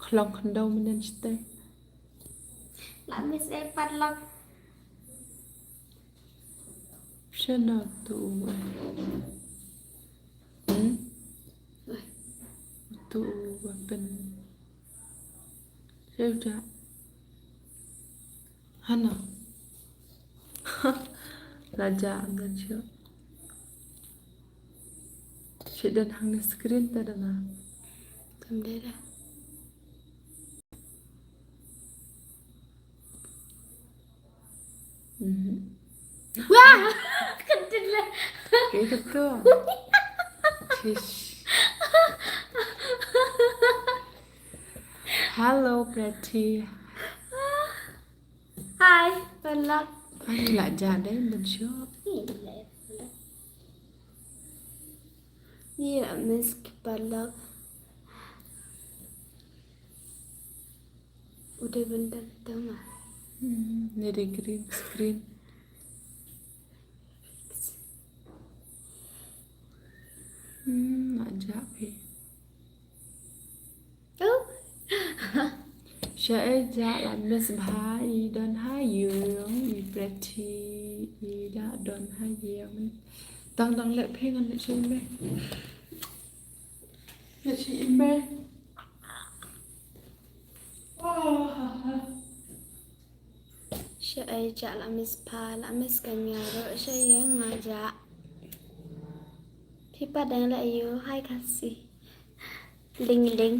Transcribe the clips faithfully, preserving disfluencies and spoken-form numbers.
Khlong khyndew mynnin shatei. La miss eh paralok. Shano tu u, eh? Hmm? Tu u, eh, pyn. Shano tu? Hana. La jah, I'm not sure. Shi don hangne screen te don na. Kam dei da. Mhm. Wah! Ka dei la. Kaei kata? Tish. Hello, Pretty. Hi, paralok. Ai, la jah dei ban shuh. Ni la, ni la miss ki paralok. U dei ban don tang ah. Hmm, ni dei green screen. Hmm, la jah phi. Oh. Shaei jah la miss bha i don ha ïing i Pretty i la don ha ïing. Tang dang leh phi ngan leh sha i mei. Leh sha i mei. Oh. Shaei jah la miss pha, la miss ka nia ruh, shaei nga jah. Phi pat dang leh aïu, hi Khasi. Ling ling.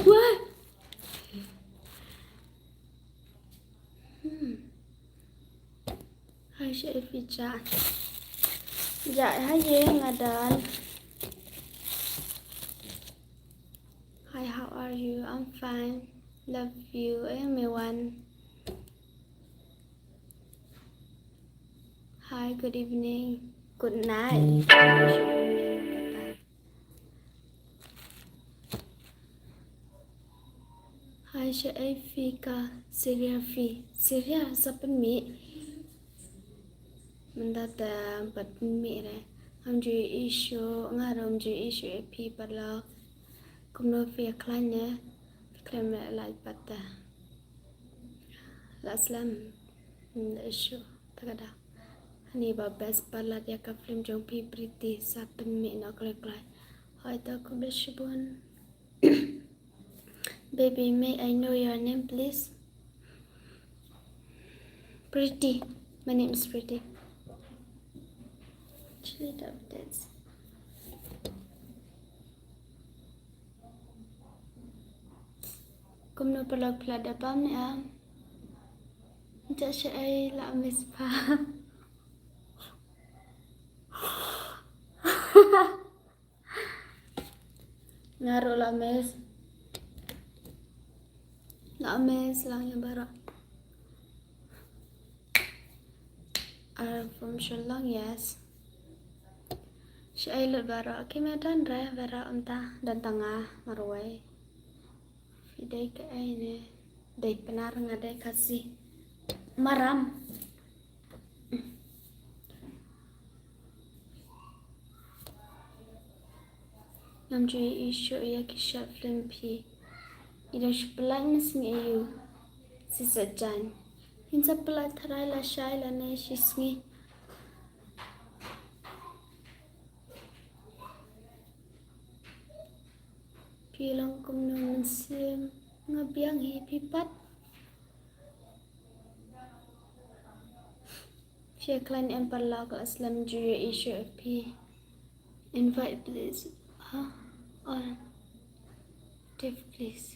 Wah. Hmm. Hi, shaei phi jah. Jah ha ïing nga don. Hi, how are you? I'm fine. Love you. Eh, me wan. Hi, good evening. Good night. Hi, shaei phi ka serial phi. Serial sa pynmih. Mynta te pat pynmih re. Ngam ju ïohi shuh, nga ruh ngam ju ïohi shuh ïa phi paralok. Kumno phi ïa khlaiñ ne? Phi khlem leh like pat te. La slem. Ngam leh shuh. Ta ka daw. Hani ba best ballad ïa ka film jong phi Pretty sa pynmih noh kloi kloi. Hooid to khublei shibun. Baby, may I know your name, please? Pretty. My name is Pretty. Actually, that updates. Kumno paralok, phi la da bam ne em? Jah shaei, la miss pha. Nga ruh la miss. La miss lang ïa baroh. Are from Shillong, yes. Shaei lut baroh, ki me don re baroh mynta, don tang nga marwei. Phi dei kaei ne? Dei Pnar, nga dei Khasi. Maram. Ngam ju ïohi shuh ïa ki short film phi. I dang shu pynlait mynsngi ïa u. Shisha jan. Ngin sa pynlait tharai lashai lane shisngi. Phi long kumno mynsiem? Nga biang hi, phi pat? Phi ïa khlaiñ em paralok, la slem, ju ïohi shuh ïa phi. Invite please. Huh? On. Active please.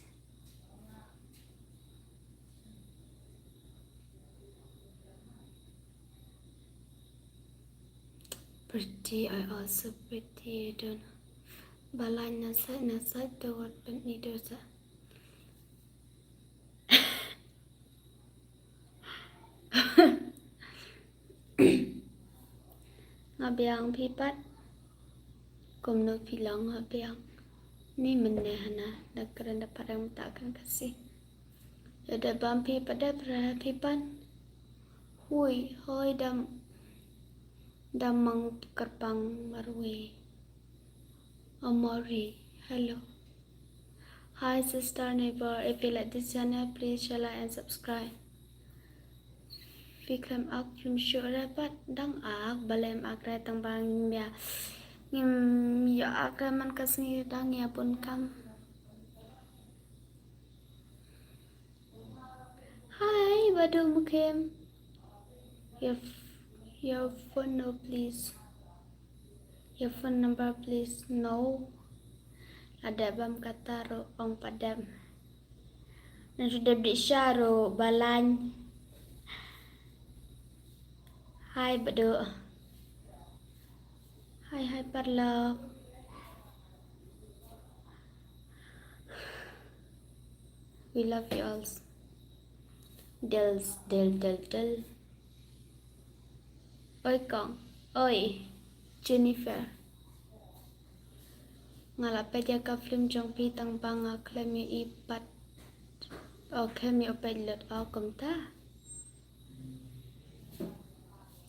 Pretty, I also pretty, I don't know. Ba lain na sait na sait, the word pynïadei sa. Nga biang, phi pat? Kumno phi long, nga biang. Ni mynne hana da kren da pareng mynta kren Khasi. Ïa da bam phi pat, da pra phi pat. Hui, hoi dam. Damang kyrpang marwei. Amori, hello. Hi sister neighbor, if you like this channel, please share, like and subscribe. Phi khlem ak film show re pat, dang ak, balei em ak re tang ba ngim ïa, ngim ïa ak re man ka sngi dang ïa bun kam. Hi, Badu Mukim. Your, your phone no, please. Your phone number, please. No. Ada bam kata ro ong padam. Nan sudah beri syaru balan. Hi, Badu. Hi, hi, Parlok. We love you all. Del, del, del, del. Oi kong. Oi. Jennifer. Nga la peit ïa ka film jong phi tang ba nga khlem ïohi pat. O khlem ïohi peit lut o kumta.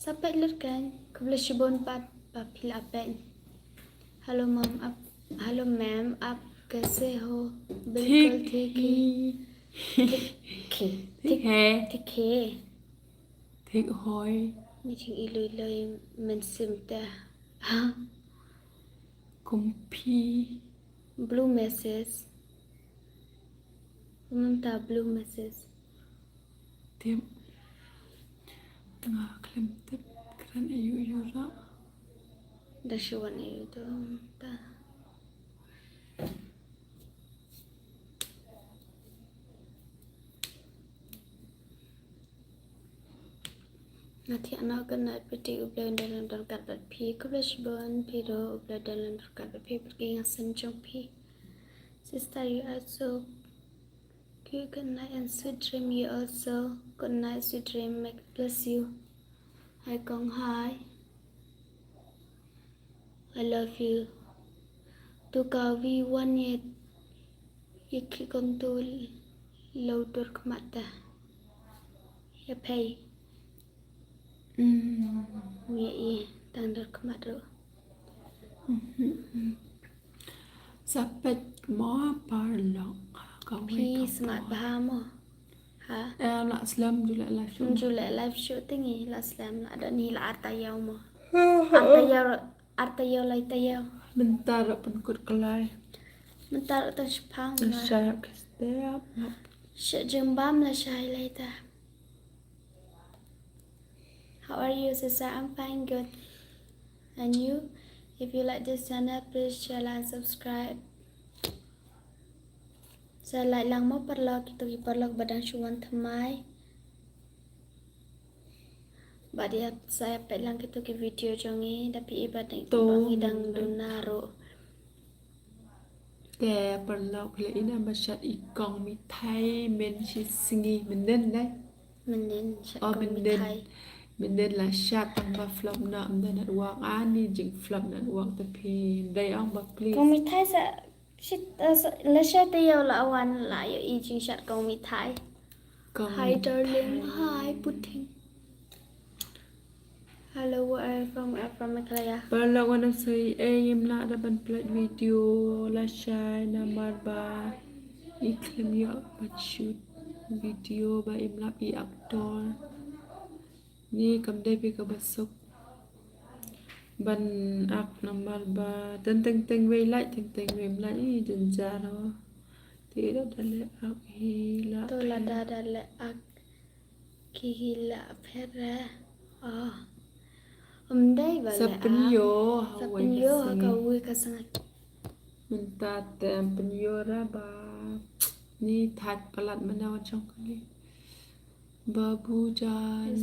Sa peit lut kan, khublei shibun pat ba phi la peit. Hello mom, ap, hello ma'am, ap kaise ho? Bilkul thik hi. Thik hi. Thik hi. Thik hi. Thik hoi. Ni jing ilui loi men sim te. Ha. Kum phi. Blue message. Kumta blue message. Tip. Nga khlem tip kren ayu ayu ra. Da shu wan ayu tu ta. Nga thiah noh, good night Pretty, U Blei un don ryngkat bad phi. Khublei shibun, phi ruh U Blei un don ryngkat bad phi bad ki ngasem jong phi. Sister, you are so cute, good night and sweet dream you also. Good night, sweet dream, may God bless you. Hi kong, hi. I love you. Tu ka wi wan ye, ye ki kong tu lo dur khmat ta. Ye pei. Mm. Ye i tang dur khmat ro. Mhm. Sa peit mo Parlok. Ka wi phi ka smat mo. Bha mo. Ha? Eh, la slem ju leh live show. Ju leh live show te ngi la slem la don hi la ar taïew mo. Ar taïew, ar taïew lai taïew. Mynta ruh pynkut kyllai. Mynta ruh tang shipang. Shai ka step. Sha jingbam la shai lai ta. How are you, sister? I'm fine, good. And you? If you like this channel, please share, like, subscribe. Sa like lang mo parlok, kito ki parlok ba dang shu wan thymmai. Bad ïa sa ïa peit lang kito ki video jong ngi, da phi i ba dang, ba ngi dang duna ruh. Te parlok, phi la i na ba shad i kong mithai mynne shi sngi, mynnin dei. Mynnin shad kong mithai. Mynnin la shad, tang ba flop noh, ym dei network, ani jingflop network te phi dei ong ba please. Kong mithai sa Shit, uh, so, la shai taïew la wan la ïohi jingshad kong mithai. Hi darling, hi puting. Hello, where are you from? I'm from Meghalaya. Parlok wan sa ei, im lah da ban pynlait video, la shai namar ba i khlem ïoh ban shoot video ba im lah i actor. Ni kam dei phi kaba suk ban ak namar ba teng teng teng wei lait, teng teng wei lait, i jynjar ho. Te da da leh ak hi la. To lada da leh ak ki hi la pher re. Oh. Ym dei ba leh ak. Sa pynïoh ha kawei ka sngi. Mynta te ym pynïoh re ba ni thait palat mynta wan shong kali. Babu Jan,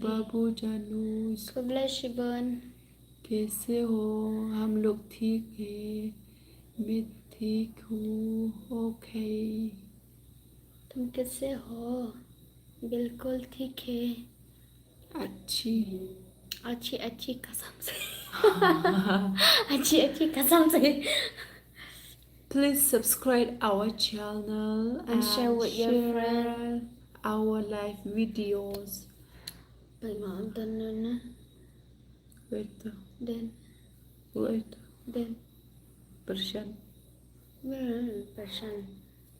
Babu Janu. Khublei shibun. कैसे हो? हम लोग ठीक है। मैं ठीक हूँ। OK। तुम कैसे हो? बिल्कुल ठीक है। अच्छी। अच्छी, अच्छी कसम से। अच्छी, अच्छी कसम से। Please subscribe our channel and share with your friend. Our live videos. Bye, Mom. Done, done, done. Ito. Den. Ito. Den. Persian. Hmm, persian.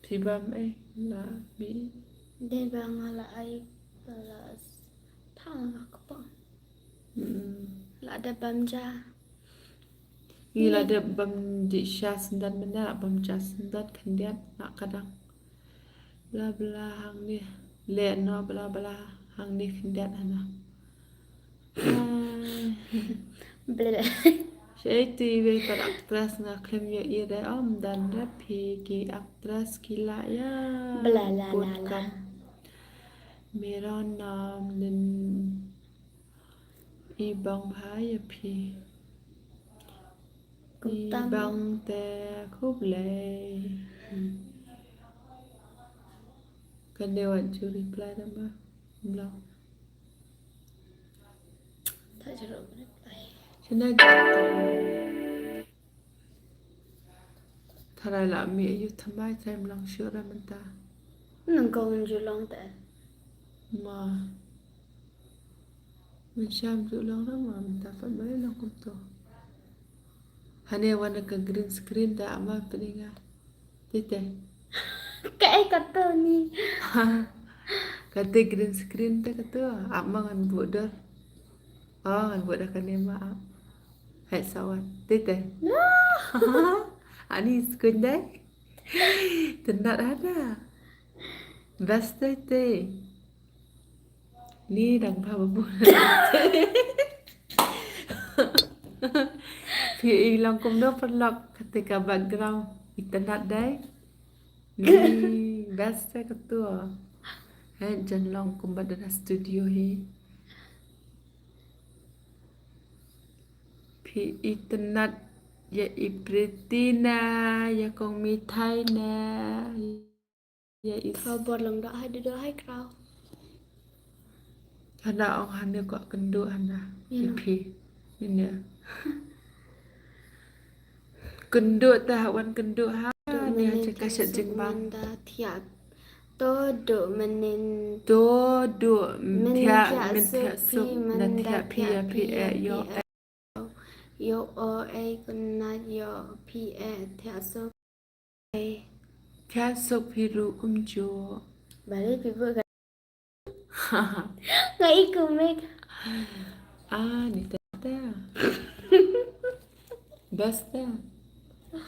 Pibam eh la bi. Den ba nga la ai ba la s- pang la ka pang. Hmm. La da bam ja. Ngi la dep bam dih sha sendar mynta, la bam sha sendar khyndiat na ka dang. Bla bla hangne leh noh, bla bla hangne khyndiat hana. Ai. Bla. Shaiti wei pat actress nga khlem ïohi re, ym don re phi ki actress ki la ïa. Bla la la Put la. Kam. Mera naam nin. I bang bha ïa phi. I Kumtam. Bang te khublei. Kan dei wat ju reply da ma. Bla. Ta jero reply. Shana jaka. Tharai la mi ayu thamai tharai mlang shuh ra mynta. Nang kong ju long te. Ma. Mynsham ju long ra ma mynta pat ba long kumto. Hane wan ka green screen da ama peninga. Tite. Ka eh ka to ni. Kate green screen te kato. Ama ngan buh dor. Oh, ngan buh da kane ma ap. Hai sawat. Tite. Ani skun dai. Tenat ada. Bas te te. Ni dang ba babu. Phi i long kumno paralok kate ka background. Itynnad dei. Ni best te kato. Hai jan long kumba da studio hi. Phi itynnad ïa i Priti na, ïa kong Mithai na. Ïa i. Khubor long da hai da hai kraw. Hana ong hane ko kynduh hana. Ïa. Ïa phi. Ine. Kynduh ta wan kynduh ha. Ni ha jaka shet jingbam. Manda thiah. To duh mynnin. To duh Mynnin thiah thiah mynnin thiah suk suk phi na manda thiah phi ïa phi ïoh. Ïoh o ei kunnat ïoh phi eh thiah suk. Ei. Thiah suk phi ruh kumjuh. Balei phi buh ka. Nga i kumik. Ah, ni ta ta. Best ta.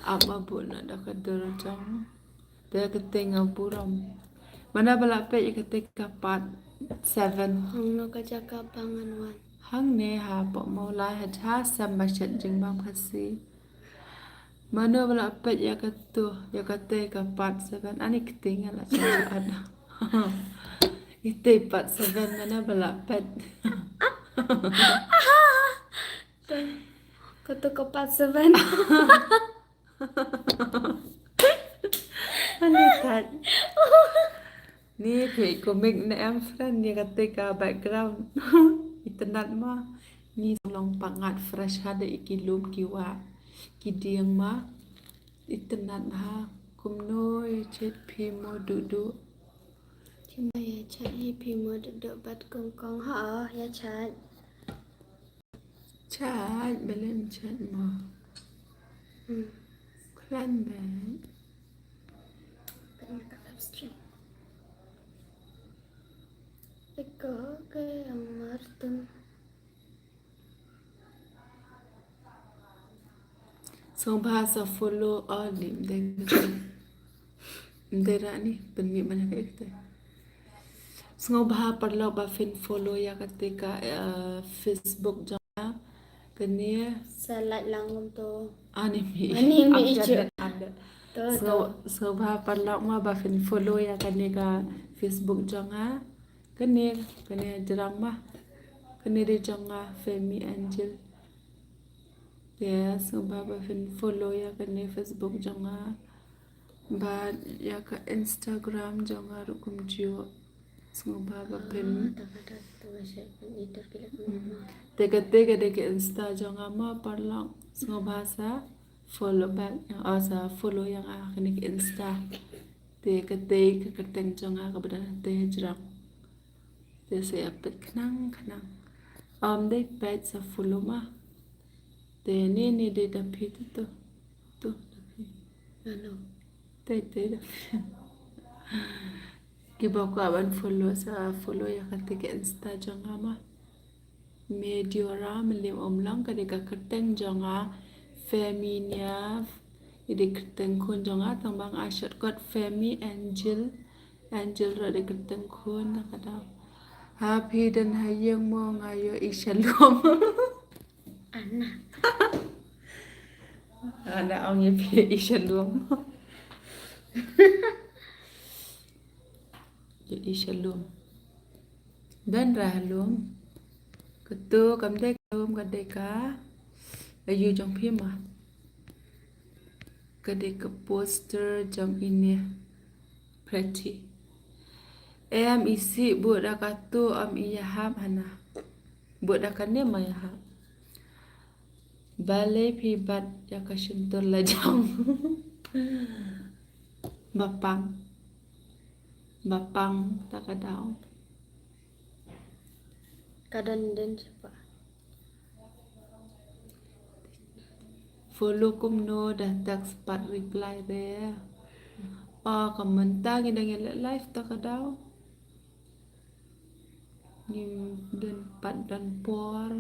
Ap ma buh na da ka dur jong. Te kate nga burom. Mana ba la peit ïa kate ka part seven. Hangno ka jaka ba ngan wan. Hangne ha pok Mawlai ha jha sem ba shet jingbam Khasi. Mano ba la peit ïa kato, ïa kate ka part seven. Ani kate nga la shet ada. Ite part seven mana ba la peit. Kato ka part seven. Ani tat. Ni phi komik ne em friend, ni kate ka background. Itynnad ma. Ni long pangat fresh ha da i ki lum ki wah. Ki dieng ma. Itynnad ha. Kumno ïa chet phi mo duh duh. Ki ma ïa chet hi phi mo duh duh bad kong kong ha ïa chet. Chat belen chat ma. Hmm. Klan ben. Iko ke amar tum. Sngewbha sa follow all ni mdeng. Mdeng ra ni pynmih mana ka ikte. Sngewbha paralok ba phin follow ïa kate ka, eh, Facebook jong nga. Kane. Sa like lang kumto. Ani mi. Ani mi ichu. Sngewbha paralok ma ba phin follow ïa kane ka Facebook jong nga. Kane, kane jrang ma. Kane de jong nga Femi Angel. Yes, sngewbha ba phin follow ïa kane Facebook jong nga. Bad ïa ka Instagram jong nga ruh kumjuh. Sngewbha ba phin. Te kate ka dei ka Insta jong nga ma paralok. Sngewbha sa follow back, oh, sa follow ïa nga kane ka Insta. Te kate ka kyrteng jong nga kaba dang te jrang. Te sa ïa peit khnang khnang. Ym dei peit sa follow ma. Te ne ne dei da phi tu tu. Tu da phi. Ano. Te te da phi. Kiba kwah ban follow sa follow ïa kata ka Insta jong nga ma. Mediora Mylliem Umlong ka dei ka kyrteng jong nga. Feminia i dei kyrteng khun jong nga, tang ba nga shortcut Femi Angel. Angel ruh dei kyrteng khun na ka daw. Ha phi don ha ïing mo nga ïohi sha lum. Ana. Ana ong ïa phi ïohi sha lum. Ïohi sha lum. Don ra ha lum. Katu kam dei ka lum, ka dei ka aiu jong phi ma. Ka dei ka poster jong ine Pretty. Em i sih bud da katu, em i ïahap hana. Bud da kane ma ïahap. Balei phi bat ïa ka shyntur lajong. Ba pang. Ba pang ta ka daw. Ka don den shuh ba. Follow kumno da text pat reply re. Ah, ka mynta ngi dang ïa leh live ta ka daw. Ngim don pat don por.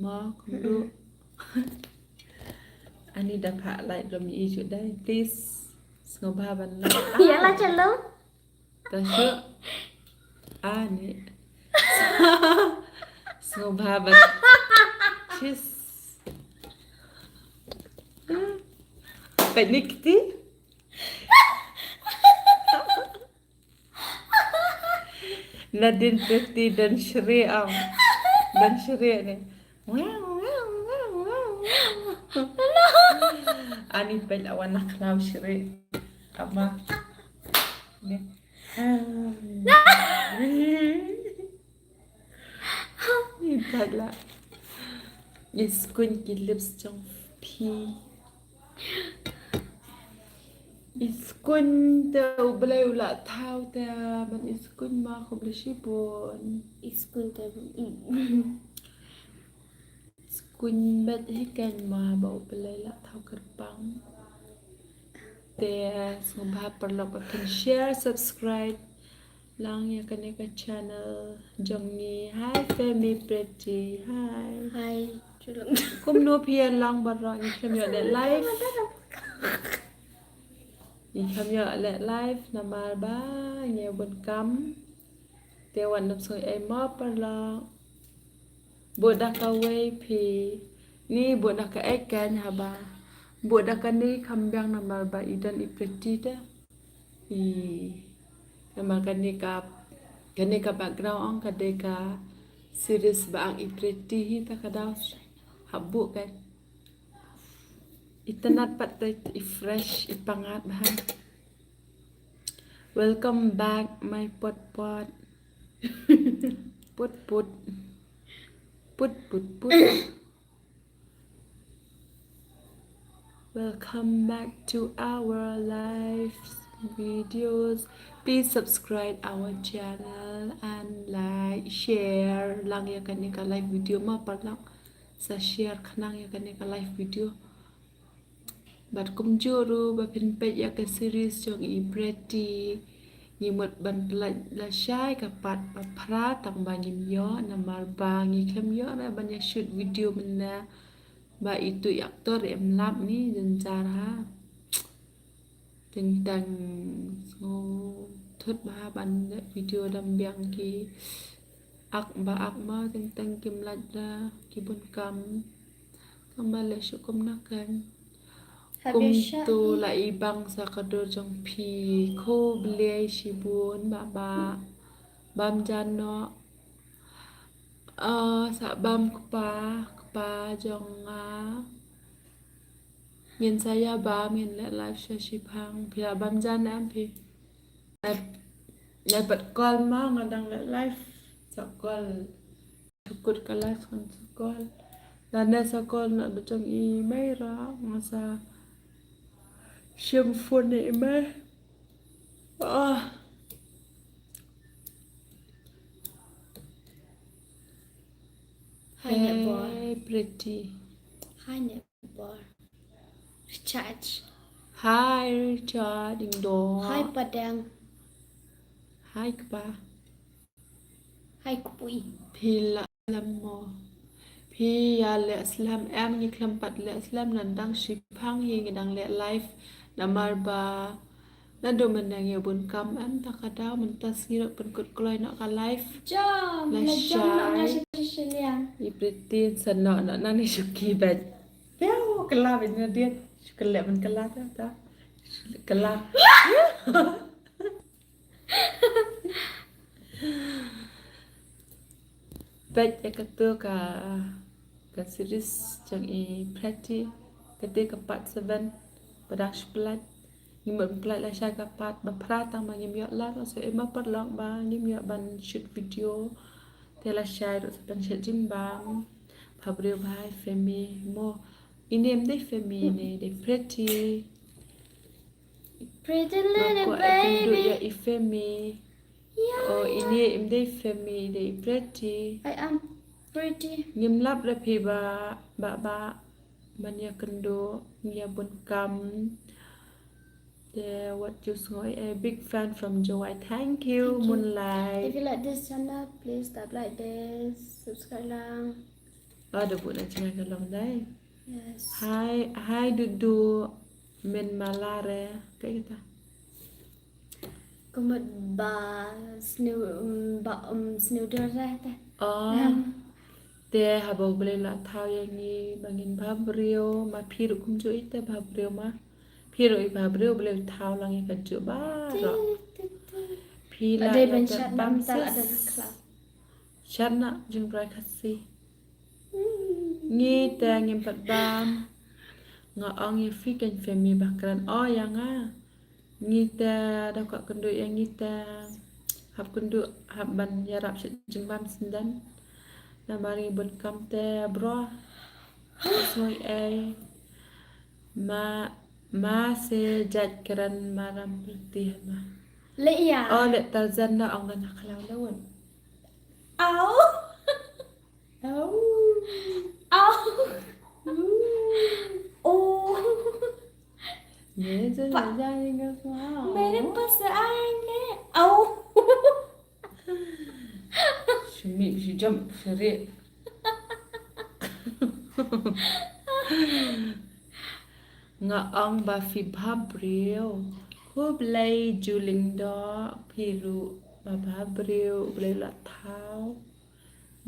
Ma kumno. Ani da pha like ram i ju dai. Please. Sngewbha ban like. Ïa la chalong. Ta shu. Ani. Sngewbha ban. Cheers. Peit ni kti. Nadin Pretty don shriek am. Don shriek ni. Ani peit la wan na khlaw shriek. Ama. Ni. Ni peit la. Is kuñ ki lips jong phi. Is kuñ te U Blei u la thaw te ban is kuñ ma khublei shibun. Is kuñ te. Is kuñ met hi kan ma ba U Blei la thaw kyrpang. Te sngewbha paralok ba phin share, subscribe lang ïa kane ka channel jong ngi. Hi Femi Pretty. Hi. Hi. Kumno phi ïa lang baroh, ngi khlem ïoh leh live. Ngi khlem ïoh leh live namar ba ngi bun kam. Te wat nym sngew ei mo paralok. Bud da kawei phi. Ni bud da ka ei kan haba. Bud da kane kham biang namar ba i don i Pretty te. I, namar kane ka, kane ka background ong ka dei ka series ba ang i Pretty hi ta ka daw. Hap buh kan. Itynnad pat te i fresh i pyngngad bha. Welcome back my pot pot. Put put. Put put put. Welcome back to our live videos. Please subscribe our channel and like, share lang ïa kane ka live video ma paralok. Sa share khnang ïa kane ka live video. Bad kumjuh ruh ba phin peit ïa ka series jong i Pretty. Ngi mut ban pynlait lashai ka part ba phra tang ba ngim ïoh namar ba ngi khlem ïoh re ban ïa shoot video mynne. Ba itu i actor em lap ni jynjar ha. Teng teng sngewthut bha ban leh video dang biang ki ak ba ak ma teng teng kim lait da ki bun kam. Tang ba leh shuh kumno kan. Kumto la i bang sa ka dur jong phi. Khublei shibun ba ba bam jan noh. Ah, sa bam kpa, kpa jong nga. Ngin sa ïa bam, ngin leh live sha shiphang. Phi la bam jan em phi? Lai, lai pat call ma nga dang leh live. Sa call. Tukut ka live kan sa call. Lane sa call na da jong i mei ra nga sa shim phone i mei. Ah. Hi Netball. Hey, Pretty. Hi Netball. Recharge. Hi, Richard. Ding dong. Hi Padang. Hi, Kpa. Hi Kupui. Phi la slem mo? Phi ïa leh slem em? Ngi khlem pat leh slem, nang dang shiphang hi, ngi dang leh live. Namar ba naduh mynne ngi bun kam em, ta ka daw mynta sngi ruh pynkut kloi noh ka live. Jam, La la jam na nga shai. Shi Shiliang. I Pretty sa noh noh nang ni shuki bad. Phi kylla bad na dia. Shu kylla ban kylla ta ta. Shu kylla. Peit ïa katu ka, ka series jong i Pretty, katu ka part seven, ba dang shu pynlait. Ngim pat pynlait, la shai ka part ba phra tang ba ngim ïoh lad, so i ma paralok ba ngim ïoh ban shoot video. Te la shai ruh sa pynshit jingbam. Bhabriew bha i Femi mo. Ine ym dei Femi, ine dei Pretty. Pretty Ma little ko ai kynduh ïa baby. i Femi. Yeah, Oh, ine ym dei Femi, dei Pretty. I am Pretty. Ngim lap da phi ba, ba, ba, ban ïa kynduh, ngi ïa bun kam. Te wat ju sngew, a big fan from Jowai. Thank you, Thank you. Moonlight. If you like this channel, please tap like this, subscribe lang. Ah, da buh na jngai ka long dai. Yes. Hi, hi Dudu, men mala re. Kaei kata? Kumut ba snew, um, ba, um, snew dur re te. Oh. Um. Te haba U Blei la thaw ïa ngi ba ngin bhabriew, ma phi ruh kumjuh i te bhabriew ma. Phi ruh i bhabriew, U Blei u thaw lang ïa kajuh baroh. Phi la ïa te bam sis. Shat na jingrwai Khasi. Ngi te ngim pat bam. Nga ong ïa phi kein Femi ba kren. Oh, ïa nga. Ngi te da kwah kynduh ïa ngi te hap kynduh, hap ban ïarap sha jingbam sngewdon. Namar ngi bun kam te bro. Sngewbha ei. Ma, ma se jait kren maram Pretty ma. Leh ïa. Oh, leh Tarzan da ong da na khlaw leh won. Au. Au. Au. Oh. Ye je ja ye ga sa. Mere paas aaye. Au. Shimi shi jam shari. Nga ong ba phi bhabriew. Khublei ju lyngdoh, phi ruh ba bhabriew, U Blei la thaw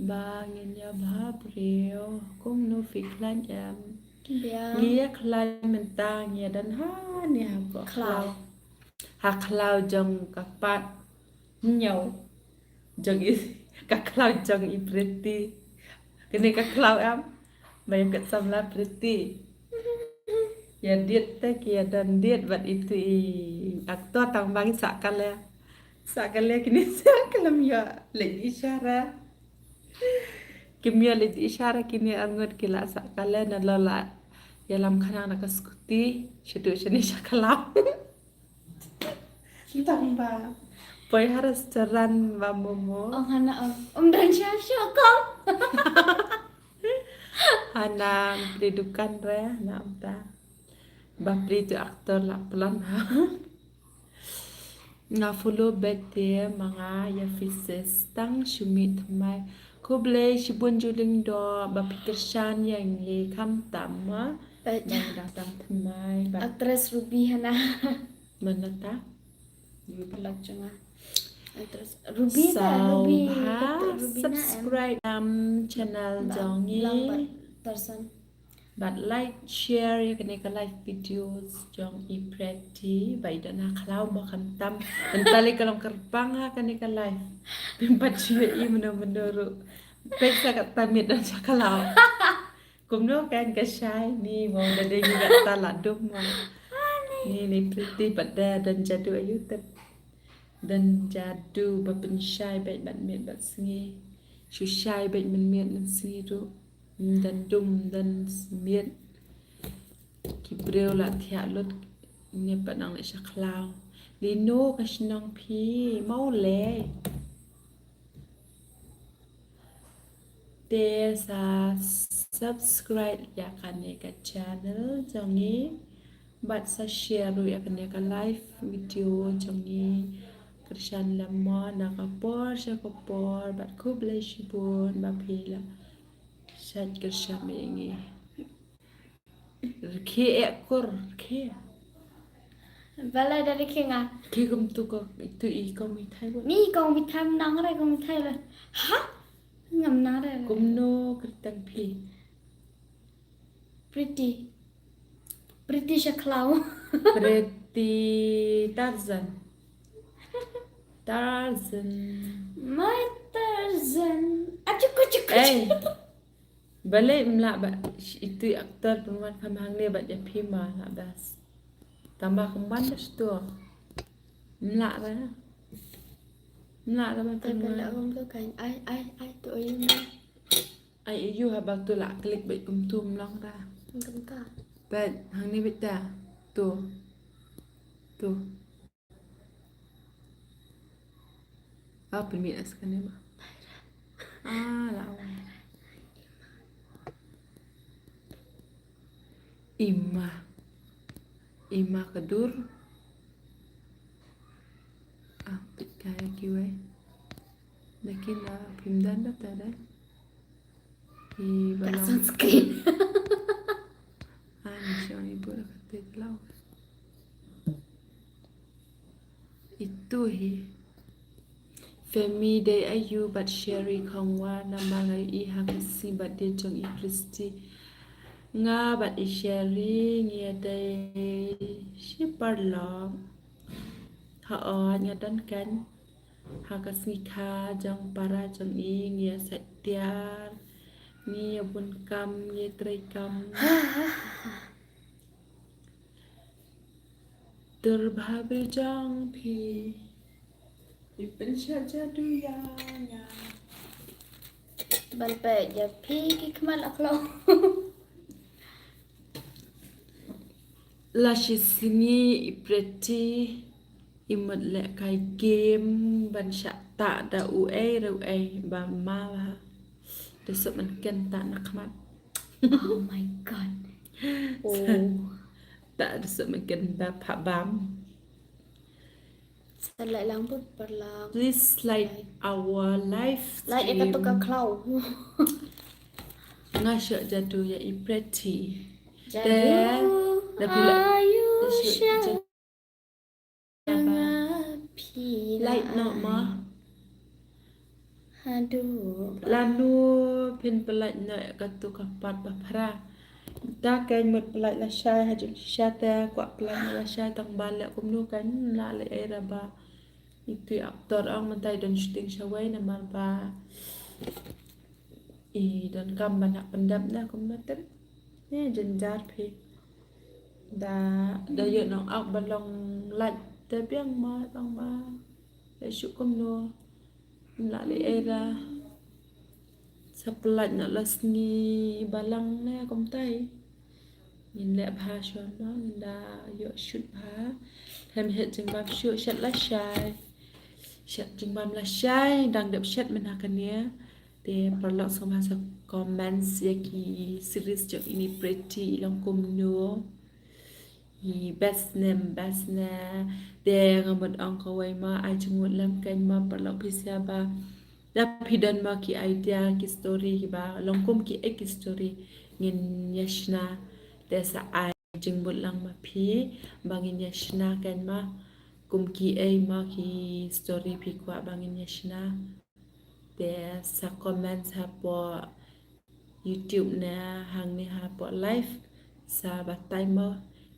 ba ngin ïa bhabriew. Kumno phi khlaiñ em? Ngi ïa khlaiñ mynta, ngi ïa don ha ne ha khlaw. Ha khlaw jong ka pat ñiew jong i, ka khlaw jong i Pretty. Kane ka khlaw em ba ïa ka samla Pretty. Ïa date te ki ïa don date bad itu i actor tang ba ngi sah kale. Sah kale kine sah khlem ïoh leit ishara. Kim ïoh leit ishara kine arngut ki la sah kale na la la ïalam khnang na ka scooty shaduh shane sha khlaw. Tang ba poi ha restaurant ba momo. Ong hana ong. Ong dan sha sha kong. Hana pli dukan re na ong ta. Ba pli tu actor la plan ha. Nga follow bad te ma nga ïa phi sis tang shu mih thymmai. Khublei shibun ju lyngdoh ba phi kyrshan ïa ngi khamtam ma. Ba ngi dang tang thymmai ba. Actress Ruby hana. Mano ta? Ruby la jong nga. Actress Ruby ta, Ruby. Subscribe ïa ka channel jong ngi. Bad like, share ïa kane ka live videos jong i Pretty ba i don ha khlaw mo khamtam. Mynta lei ka long kyrpang ha kane ka live. Pynpat shu ïohi mynno mynno ruh. Peit sa katta miet don sha khlaw. Kumno kan ka shai ni mo, da dei ngi katta la dum mo. Ni ni Pretty pat da don jadu ayu tep. Don jadu ba pynshai bad miet bad sngi. Shu shai bad mynmiet mynsngi ruh. Ym don dum, ym don miet. Ki briew la thiah lut ne pat nang leh sha khlaw. Lino ka shnong phi, Mawlei. Te sa subscribe ïa kane ka channel jong ngi bad sa share ruh ïa kane ka live video jong ngi. Kyrshan lem mo na ka por sha ka por bad khublei shibun ba phi la shait kyrshan ïa ngi. Rkhe eh kur, rkhe. Balei da rkhe nga? Rkhe kumtu ko, itu i kong mithai bun. Ni kong mithai nang re kong mithai le. Ha? Ngam nang re. Kumno kyrteng phi? Pretty. Pretty Shaklau. Pretty Tarzan. Tarzan. My Tarzan. Achuk, achuk, achuk. Eh. Balei mlah ba itu actor pynwan kham hangne bad ïa phi ma la bas. Tama kumban da sto. Mlah ba. Mlah ba. Ai pynwan. Bala ong ka kan. Ai, ai, ai, to ayu ma. Ai ayu haba to la klik bad kumtu mlong da. Kumta. Bad hangne bad da. To. To. Ah, pynmih as kane ma. Ah, la wan. Ima. Ima ka dur. Ah, pit kaya kiwei. Lakin la phim dan da ta da. Hi ba long sunscreen. Ani shong ibu la kate lau. Itu hi. Femi dei ayu bad Sherry khongwa namar nga i ha ka sngi bad dei jong i Christy. Nga bad i Sherry ngi dei shi paralok. Ha ot nga don kan. Ha ka sngi kha jong para jong i ngi ïa sait tiar. Ngi ïa bun kam ngi trei kam. Dur bha bri jong phi. I pynshah jadu ïa nga. Ban peit ïa phi ki khmat la khlong. La shi sngi i Pretty i mut leh kai game ban shah tah da uei re uei ba ma ba. Da sop man ken tah na khmat. Oh my God. Oh. Tah da sop man ken ba pha bam. Sa like lang put paralok. Please like our live stream. Like ïa katu ka khlaw. Nga shah jadu ïa i Pretty. Jadu. Te da phi la ayu shah jadu. Nga phi la like noh ma. Haduh. Lano phin pynlait noh ïa katu ka part ba phra. Ta kein mut pynlait lashai ha jong shisha te kwah pynlait noh lashai tang ba leh kumno kein la leh ei ra ba. Itu i actor ong mynta i don shooting shawei namar ba i don kam ban hap pyndep na kumno te. Ne jynjar phi. Da, da ïoh nong ak ba long lait te biang ma tang ba. Leh shuh kumno. Mlah leh ei ra. Sa pynlait noh la sngi balang ne kumtai. Ngin leh bha shwa ma ngin da ïoh shoot bha. Hem het jingbam shuh shet lashai. Shet jingbam lashai dang dep shet mynta kane. Te paralok sngewbha sa comments ïa ki series jong ini Pretty i long kumno. I best ne best ne. Te nga mut ong kawei ma ai jingmut lem kein ma paralok phi sngewbha. Da phi don ma ki idea ki story kiba long kum kiei ki story ngin ïa shna. Te sa ai jingmut lang ma phi ba ngin ïa shna kein ma kum kiei ma ki story phi kwah ba ngin ïa shna. Te sa comment hapoh YouTube ne hangne hapoh live sa batai mo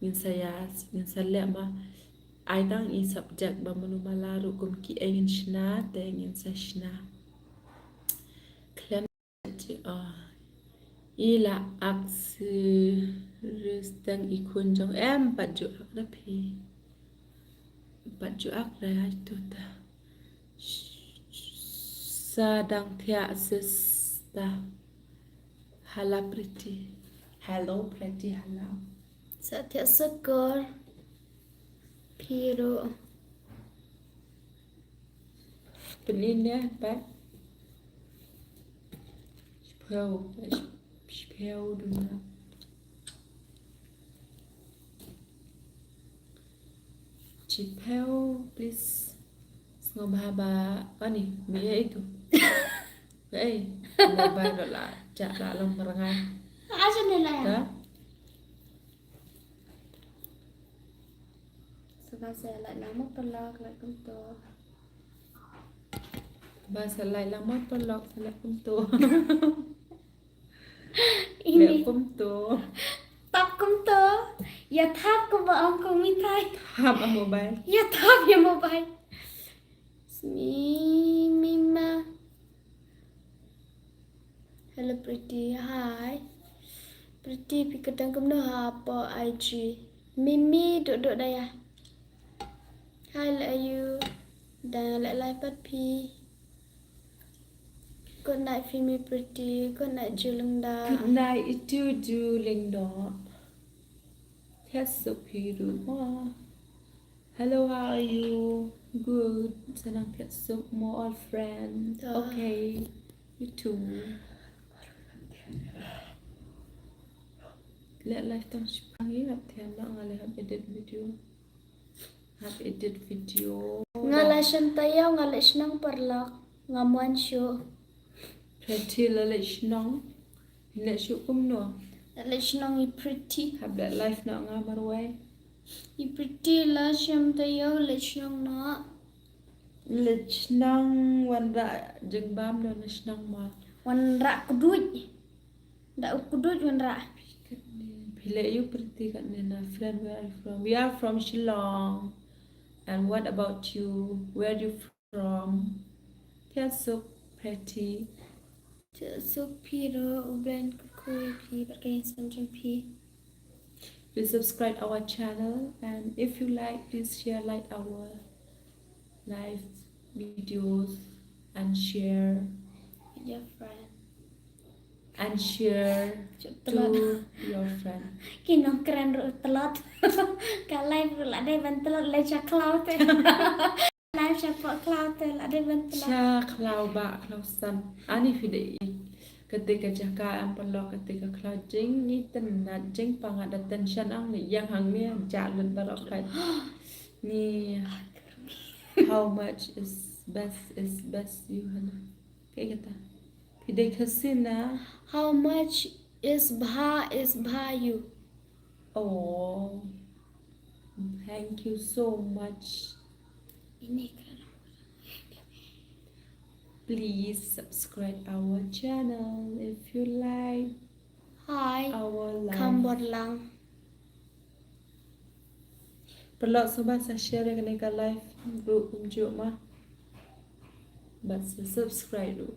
ngin sa ïa ngin sa leh mo. Ai tang i subject ba mano mala ruh kum kiei ngin shna te ngin sa shna. Khlem ji o i la ak si risteng i khun jong em pat ju ak da phi. Pat ju ak da ai tu ta. Sa dang thiah sis ta. Hala Pretty. Hello Pretty, hello. Sa thiah sykur. Phi ruh. Pynin ïa pat. Phew, phew duna. Chiphew, please. Sngewbha ba, ani, mi ya itu. Ei, mobile la, ja la long merengai. Aja ni la ya. Ka? Sngewbha sa like lang mo paralok, like kumto. Ba sa like lang mo paralok, sa like kumto. Ini. Like kumto. Tap kumto. Ya tap kumba ong kong Mithai. Tap a mobile. Ya tap ya mobile. Smi mima. Hello Pretty. Hi. Pretty, phi kyrteng kumno ha po I G. Mimi duk duk da ya. Hi, la ayu. Da la live pat phi. Good night, Fimi Pretty. Good night, Julingda. Good night, itu Julingda. Yes, so beautiful. Hello, how are you? Good. Sa nang phiat suk mo old friend. Ah. Okay. You too. Leh live tang shipang ïa hap thian ma nga leh hap edit video. Hap edit video. Nga la shem taïew nga leh shnong paralok. Nga mon shuh. Pretty la leh shnong. Leh shuh kumno? Leh shnong i Pretty. Hap leh live noh nga marwei. I Pretty la shem taïew leh shnong noh. Leh shnong wanrah jingbam noh na shnong ma. Wanrah kduid. Da u kduid wanrah. Phi leh ïa u Pretty katne na friend, where are you from? We are from Shillong. And what about you? Where are you from? Phiat suk Pretty. Phiat suk phi ruh, U Blei un kyrkhu ïa phi bad ka ïing sngewbha jong phi. Please subscribe our channel and if you like, please share, like our live videos and share with your friend. And share to your friend. Ki nongkren ruh tlot. Ka live ruh la dei ban tlot leh sha khlaw te. Live sha khlaw te la dei ban tlot. Sha khlaw ba khlaw san. Ani phi dei i. Kate ka jaka em paralok kate ka khlaw jing ni tenat jing pangat da tension ang ni yang hang ni jahlut barok kat. Ni how much is best is best you hana. Kaei kata? Phi dei Khasi na? How much is bha is bha you? Oh, thank you so much. Ini kan. Please subscribe our channel if you like. Hi. Our live. Kham bor lang. Paralok sngewbha sa share ïa kane ka live ruh kumjuh ma. Bad sa subscribe ruh.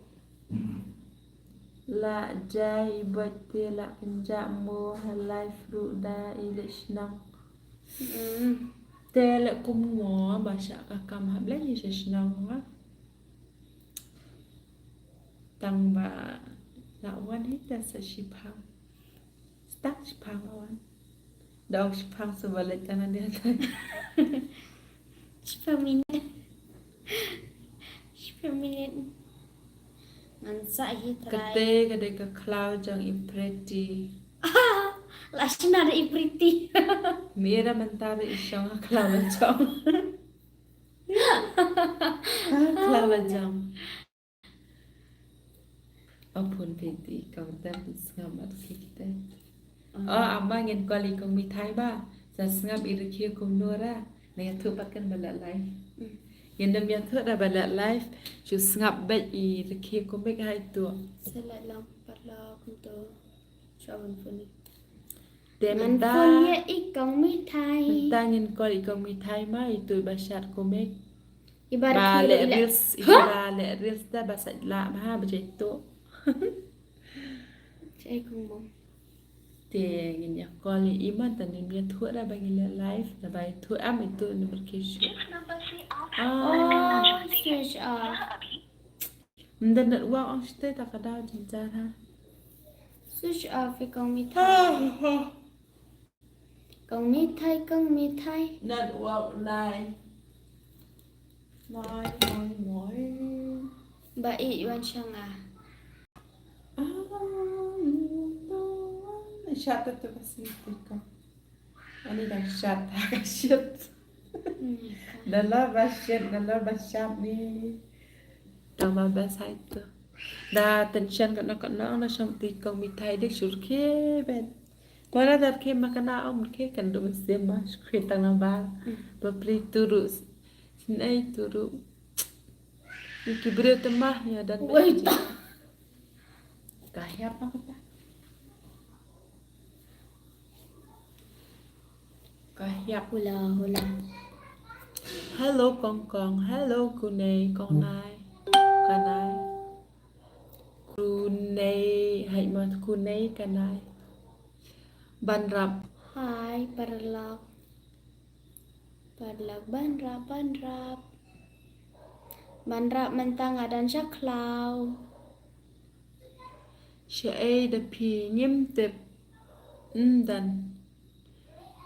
La jai i bad te la kynjah mo ha live ruh da i leh shnong. Mm. Te leh kumno ba shah ka kam hap leh i sha shnong ma. Tang ba la wan hi ta sa shipang. Stang shipang la wan. Dong shipang sa ba leh tang ade ta. Shipang minit. Shipang minit. Ngan sa hi trai. Kate ka dei ka khlaw jong i Pretty. La shna da i Pretty. Mira mentar i shong khlaw la jong. Khlaw la jong. Apun piti ka utem sngam at kite. Oh, ama ngin call i kong Mithai ba. Sa sngap i rikhi kumno ra. Nang ïathuh pat kan ba la live. Ngin dam ïathuh ra ba la live. Shu sngap bad i rikhi kumik hai tu. Sa la long pat la kumto. Shu awan phone. Te mynta phone ïa i kong Mithai. Mynta ngin call i kong Mithai ma i tu ba shat kumik. Iba leh reels, iba leh reels da ba sa la ma ba jai tu. Jai kong bom. Te ngin ïa call i man ta ngin ïathuh da ba ngin leh live da ba ïathuh am itu number ki shu. Oh, switch off. Mda network ong site ta ka daw jynjar ha. Switch off i kong Mithai. Kong Mithai, kong Mithai. Network nai. Nai, nai, nai. Ba i wan shang a. Ah, Chat tu ba sih tu ko. Ani dang chat ha ka shit. Da la ba shit, da la ba shit ni. Tang ba ba sai tu. Da tension ka na ka na na shong ti kong mi thai dik sur ke bet. Ko na dar ke ma ka na om ke kan du sim ma shukri tang na ba. Ba pri turu. Sin ai turu. Iki beri temah ya dan. Wait. Ka hiap apa ta? Ka hiap. Hula hula. Hello kong kong. Hello kunei kong nai. Kanai. Kunei hai ma kunei kanai. Ban rap. Hai paralok. Paralok ban rap ban rap. Ban rap mynta nga don sha khlaw. Sha ei da phi ngim tip. Ym don.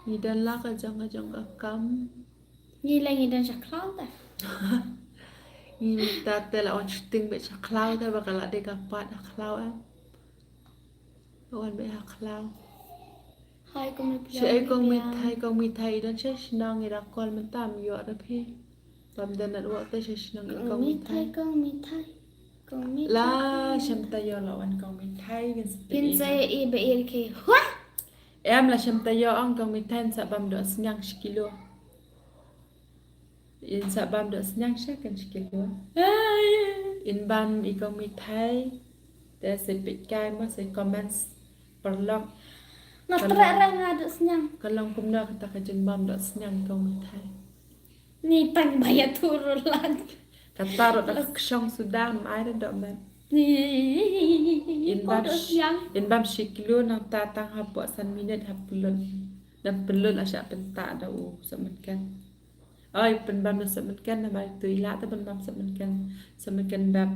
Ngi don la ka jong ka jong ka kam. Ngi la ngi don sha khlaw ta. Ngi ta te la wan shooting be sha khlaw ta ba ka la dei ka pat ha khlaw em. Wan be ha khlaw. Hai kong mi Sha ei kong mi thai kong mi thai don sha shnong ira kol mynta ym ïoh da phi. Bam da nat wak te sha shnong i kong mi thai kong mi thai. Kong mi la sham ta ïoh la wan kong mi thai kan spin. Pin sa i ba ir ke. Hua. Em la sham ta ïoh ong kong mi thai sa bam do sniang shi kilo. In sa bam do sniang sha kan shi kilo. In bam i kong mi thai. Te se pit kai ma se comments paralok. Nga tra ra nga do sniang. Ka long kumno kata ka jingbam do sniang i kong mi thai. Ni tang ba ya turu lan. Kata ro da ka shong suda mai da do man. Ni in bam do sniang. In bam shi kilo nang ta tang ha po san minit ha pylun. Nang pylun asha pynta da u sa man kan. Oi pynbam da sa man kan na mai tu ila ta pynbam sa man kan. Sa man kan bab.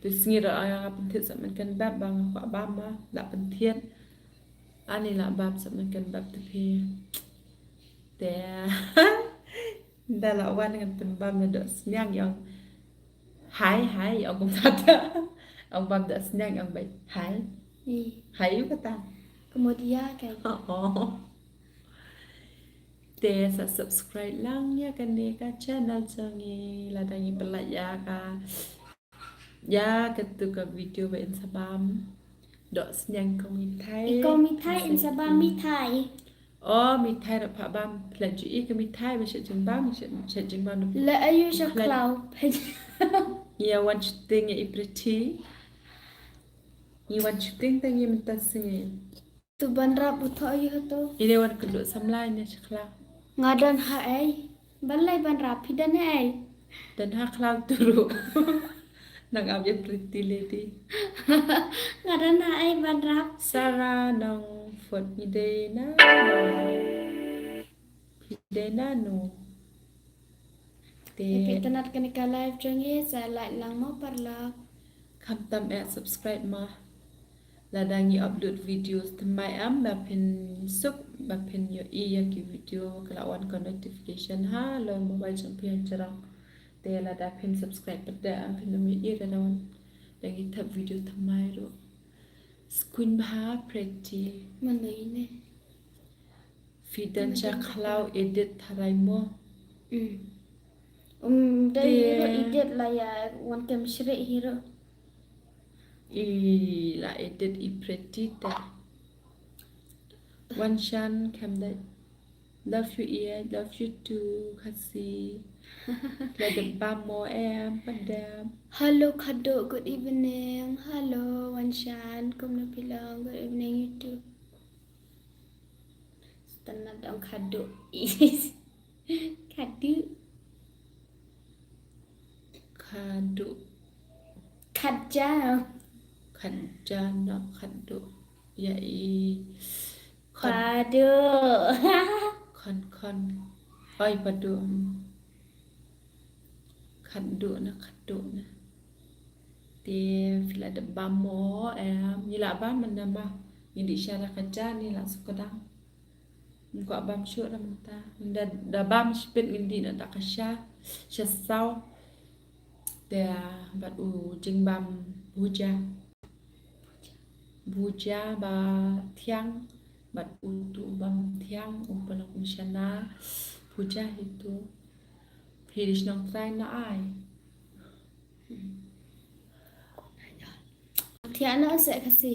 Tu sngi ro oi nga pynthit sa man kan bab ba nga kwah bam ma la pynthit. Ani la bam sa man kan bab tu phi. Te. Da la wan ngan pynbam na do sniang ïong. Hai hai ïong kum ta ta. Ong bam do sniang ïong bai. Hai. Hai ïu kata. Kemudian kan. Oh. Te sa subscribe lang ïa kane ka channel jong ngi lada ngi pynlait ïa ka ïa katu ka video ba in sa bam. Doh sniang kong mithai. Kong mithai in sa bam mithai. Oh mithai da pha bam pynlait ju i ka mithai ba shet jingbam shet jingbam. La ayu sha khlaw. Ngi wan shooting ïa i Pretty. Ngi wan shooting ta ngi mynta sngi. Tu ban rap u thoh ïa tu. Ine wan kynduh samla ine sha khlaw. Nga don ha ei. Ban lei ban rap phi don ha ei. Don ha khlaw tu ruh. Nang ap ïa Pretty Lady. Nga don ha ei ban rap. Sarah Nongfut ngi dei na. Phi dei na no. Te phi tynnat kane ka live jong ngi sa like lang mo paralok. Khamtam eh subscribe ma. Lada ngi upload videos thymmai am ba phin suk ba phin ïohi ïa ki video ka la wan ka notification ha lon mobile jong phi ha jrong. Te lada phin subscribe pat da am phin ym ïohi lada wan da ngi thep video thymmai ruh. Skuin bha Pretty. Mano ine. Phi don sha khlaw edit tharai mo. Um dei hero edit la ïa wan kem shrieh hero. I la edit i Pretty ta. Wan shan kem dei. Love you i love you too Khasi. La dep bam mo em padem. Hello Khado, good evening. Hello Wan Shan, kumno phi long? Good evening you too. Stana dong Khado. Khado. Khado. Khadja. Khadja na Khado. Ya i. Khon. Padu. Khon khon. Oi padu. Khadduh na khadduh na. Te phi la dep bam mo em. Ngi la bam mynta ma. Ngi dih sha la ka ja ngi la sukdang. Ngi kwah bam shuh na mynta. Da da bam shipit ngi dih na da ka sha. Sha saw. Te bad u jingbam buja. Buja ba thiang. Bad utu u bam thiang u pynlong mynsiem na puja itu. Phi di shnong trai na ai. Thiang na se kasi.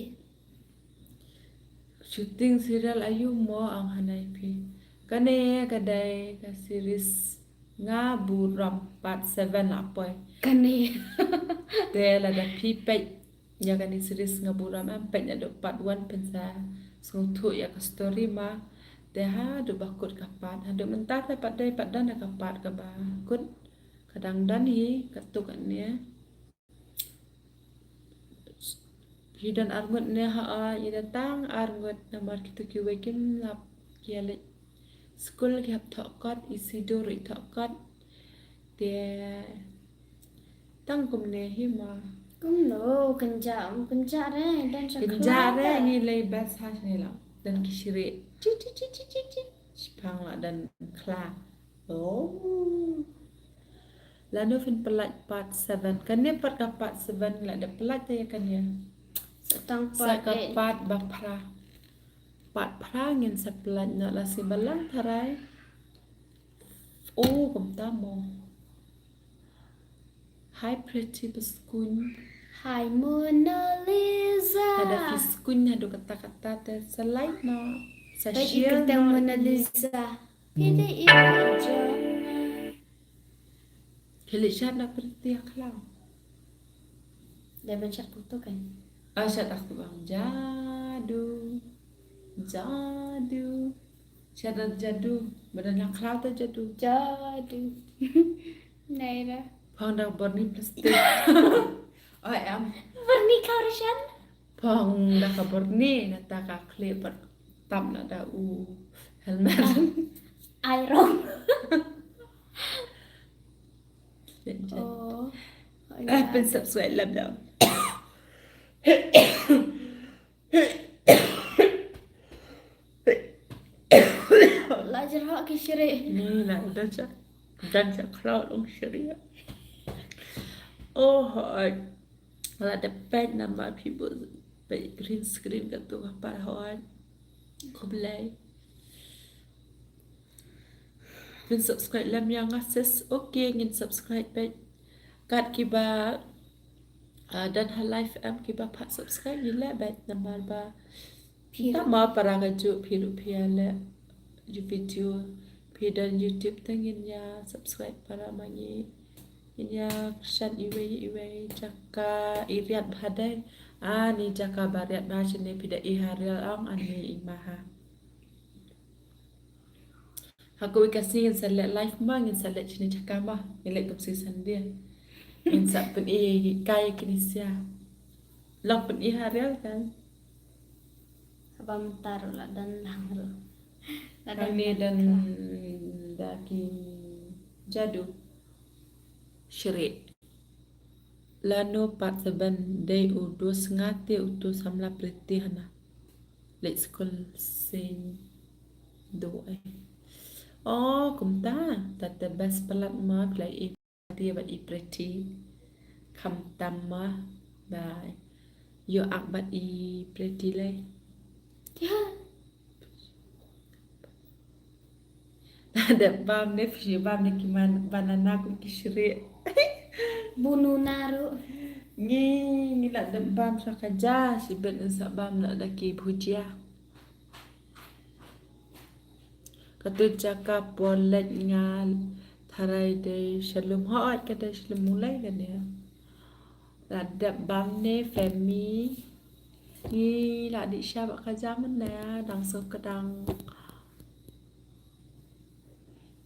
Shooting serial ayu mo ang hanai phi. Kane ka dei ka series Nga Burom part seven la poi. Kane. Te lada phi peit ïa kane series Nga Burom em, peit naduh part one phin sa sngewthuh ïa ka story ma. Te haduh ba kut ka part, haduh mynta te pat dei pat don ka part kaba kut. Ka dang don hi katto katne. Phi don arngut ne ha, ïa da tang arngut namar kitu kiwei kim lap ki ïa leit skul ki hap thoh kot, i Sido ruh i thoh kot. Te tang kumne hi ma. Kumno kynja, kynja re, don sha kynja re, ngi lei bas ha shane la. Don ki shrieh. Chi chi chi chi chi chi. Shipang la don khla. Oh. Lano phin pynlait part seven. Kane pat ka part seven la dep pynlait te ïa kane. Sa tang sa part ka eight. Part ba phra. Part phra ngin sa pynlait noh la si balang tharai. Oh, kumta mo. Hi Pretty Baskuin. Hi Mona Lisa. Lada phi skuin haduh katta katta te sa like noh. Sa share noh. Mona Lisa. Phi dei i jong. Phi leit shad na Pretty ha khlaw. Dei ban shad kumto kan. Ah, shad aku bang jadu. Jadu. Shad na jadu. Ba don ha khlaw te jadu. Jadu. Naira. Phong da borni plastik. Oh em. Borni khaw rashan. Phong da ka borni nata ka khlieh pat tam na da u helmet. Ai rong. Oh. Eh, pyn subscribe lem da. La jrah ki shrieh. Ni la da cha. Dan cha khlaw long shrieh. Oh, hoi. La da peit namar phi bun peit green screen ka tu ka par hoi. Khublei. Phin subscribe lem ïa nga sis. Okay, ngin subscribe peit. Kat kiba, ah, don ha live em kiba pat subscribe ngi leh beit namar ba. Phi ruh. Tang ma para ka juh phi ruh phi ïa leh ju video. Phi don YouTube te ngin ïa subscribe para ma ngi. Ngin ïa kyrshan iwei iwei jaka i riat bha dei. Ani jaka ba riat bha shane phi da i ha reel ong ani i ma ha. Ha kawei ka sngi ngin sa leh live ma, ngin sa leh shane jaka ma, ngin leh kum sngi Sunday. Ngin sa pyni kai kine sia. Long pyni ha reel kan. Haba mynta ruh la don lang ruh. La don. Kane don da ki jadu. Shrieh. Lano part seven dei u dos ngate u tu samla Pretty hana. Leit skul seng do ai. Oh, kumta, ta te bas palat ma pla i Pretty bad i Pretty. Kham tam ma ba ïoh ak bad i Pretty lei. Dep bam ne phi bam ne ki man banana kum ki shrieh. Bunu naru. Ngi ngi la dep bam sa ka ja shi ben sa bam la da ki bhujia. Ka tu jaka por leit nga tharai dei shalum hoi ka dei shalum mulai ka ne. La dep bam ne Femi. Ngi la dih sha ba ka jam ne dang so ka dang.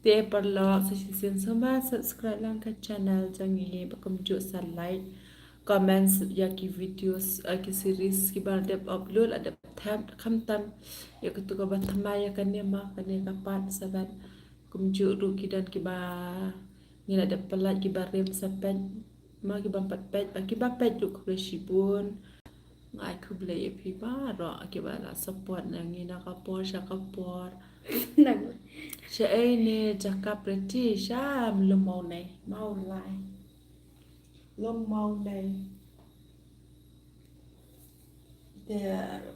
Te paralok sa shisien sngewbha subscribe lang ka channel jong ngi ba kumjuh sa like, comment ïa ki videos, eh, ki series kiba dep upload la dep thep khamtam ïa katu kaba thymmai ïa kane ma kane ka part seven. Kumjuh ruh ki don kiba ngi la dep pynlait kiba rim sa peit. Ma kiba pat peit, ba kiba peit ruh khublei shibun. Nga ai khublei ïa phi baroh kiba la support na ngi na ka por sha ka por. Sha ei ne jaka Pretty sha lum mawnei, mawnei. Lum mawnei. Te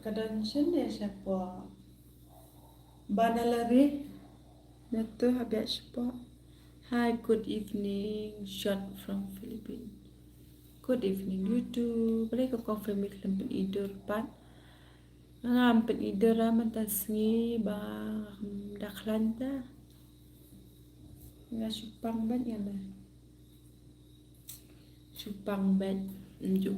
ka don shane sha por. Ba na la ri na tu ha biak shapoh. Hi, good evening, shot from Philippines. Good evening YouTube. Balei ka kong family khlem pyn-i dur pat? Ngam pyn-i dur mynta sngi ba, hmm, da khlaiñ ta. Nga shu pang bad nga la. Shu pang bad.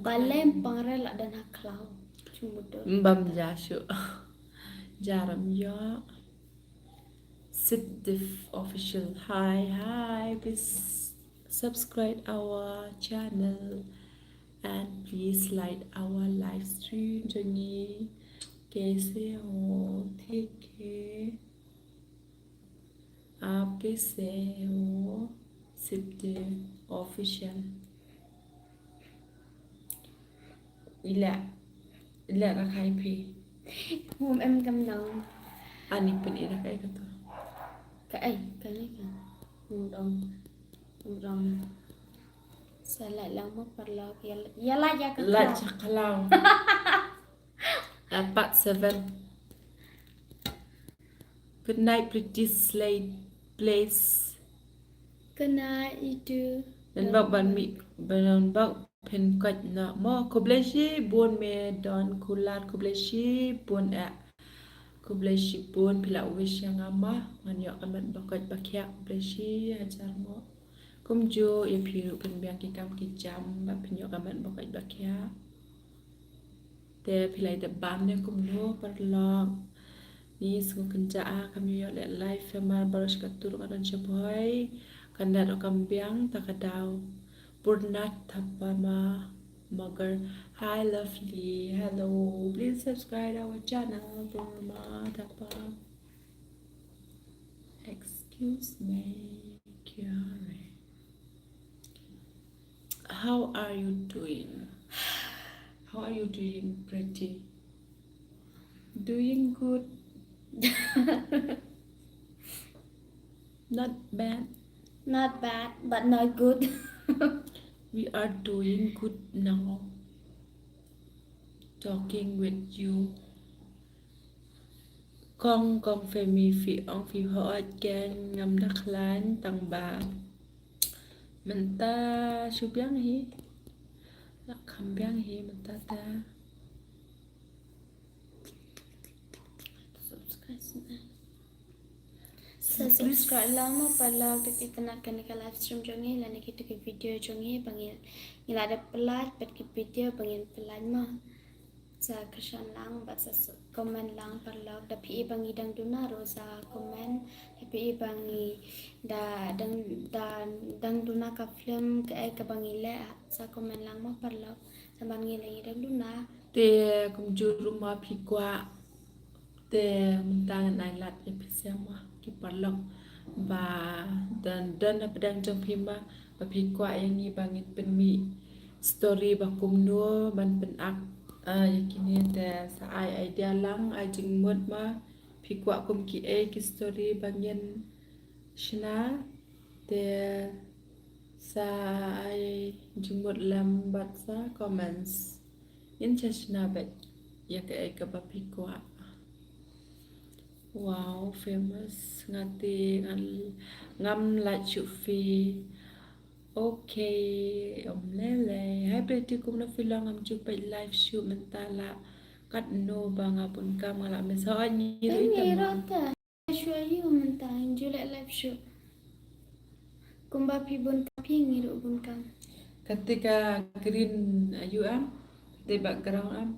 Balei pang re la dan ha khlaw. Shu mudur. Bam ja shu. Jaram yo. Sidif Official. Hi, hi. Please subscribe our channel and please like our live stream jong ngi. Kaise ho? Thik hai. Aap kaise ho? Sidif Official. Ila, ila rakhai phi. Mum em kam nong. Ani pyn-i rakhai ka tu. Ka ai, ka ni ka. Mum dong. Mum dong. Sa la lang mo paralok. Ya la, ya la ya ka. La chaklang. Ah, part seven. Good night, pretty slay place. Good night, you too. Don bok ban mi, don bok phin koit na mo. Khublei shibun me don kular, khublei shibun eh. Khublei shibun phi la wish ïa nga ma. Ngan ïoh ka met ba koit ba khiah, khublei shi hajar mo. Kumjuh ïa phi ruh phin biang ki kam ki jam ba phin ïoh ka met ba koit ba khiah. Te phi la dep bam ne kumno paralok. Ni sngew kynjah ah kam ïoh leh live, mar baroh shi katta ruh nga don sha Bhoi. Kan da ruh kam biang ta ka daw. Purna Thapa ma Magar. Hi lovely. Hello. Please subscribe our channel Purna Thapa. Excuse me. Kiare. How are you doing? How are you doing, pretty? Doing good. Not bad. Not bad, but not good. We are doing good now. Talking with you. Kong, kong phi mi phi ong phi hooid kein, ngam da khlaiñ tang ba mynta shu biang hi. La kham biang hi mynta ta. Sa subscribe lang mo paralok, da phi itynnad kane ka live stream jong ngi lane kito ki video jong ngi ba ngi, ngi la dep pyllait bad ki video ba ngin pyllait mo. Sa kyrshan lang bad sa comment lang paralok, da phi i ba ngi dang duna ruh sa comment, da phi i ba ngi da dang, da dang duna ka film kaei kaba ngi leh, sa comment lang mo paralok. Sa ban ngi leh ngi dang duna. Te kumjuh ruh ma phi kwah. Te mynta ngan ai lad ïa phi sha ma ki paralok ba don, don na pdeng jong phi ma ba phi kwah ïa ngi ba ngin pynmih story ba kumno ban pyn-act, ah, ïa kine, te sa ai idea lang, ai jingmut ma phi kwah kum kiei ki story ba ngin shna, te sa ai jingmut lem bad sa comments. Ngin sa shna bad ïa kaei kaba phi kwah. Wow, famous. Nga te ngan, ngam lait shuh phi. Okay, ym lei lei. Hi Pretty, kumno phi long? Ngam ju peit live shuh mynta, la katno ba nga bun kam, nga la miss. Hooid, ngi ruh ïa te. Shuwa ïa u mynta ngi ju leh live shuh. Kumba phi bun kam phi ngi ruh bun kam. Kata ka green, ah, ïa u am, kata background am.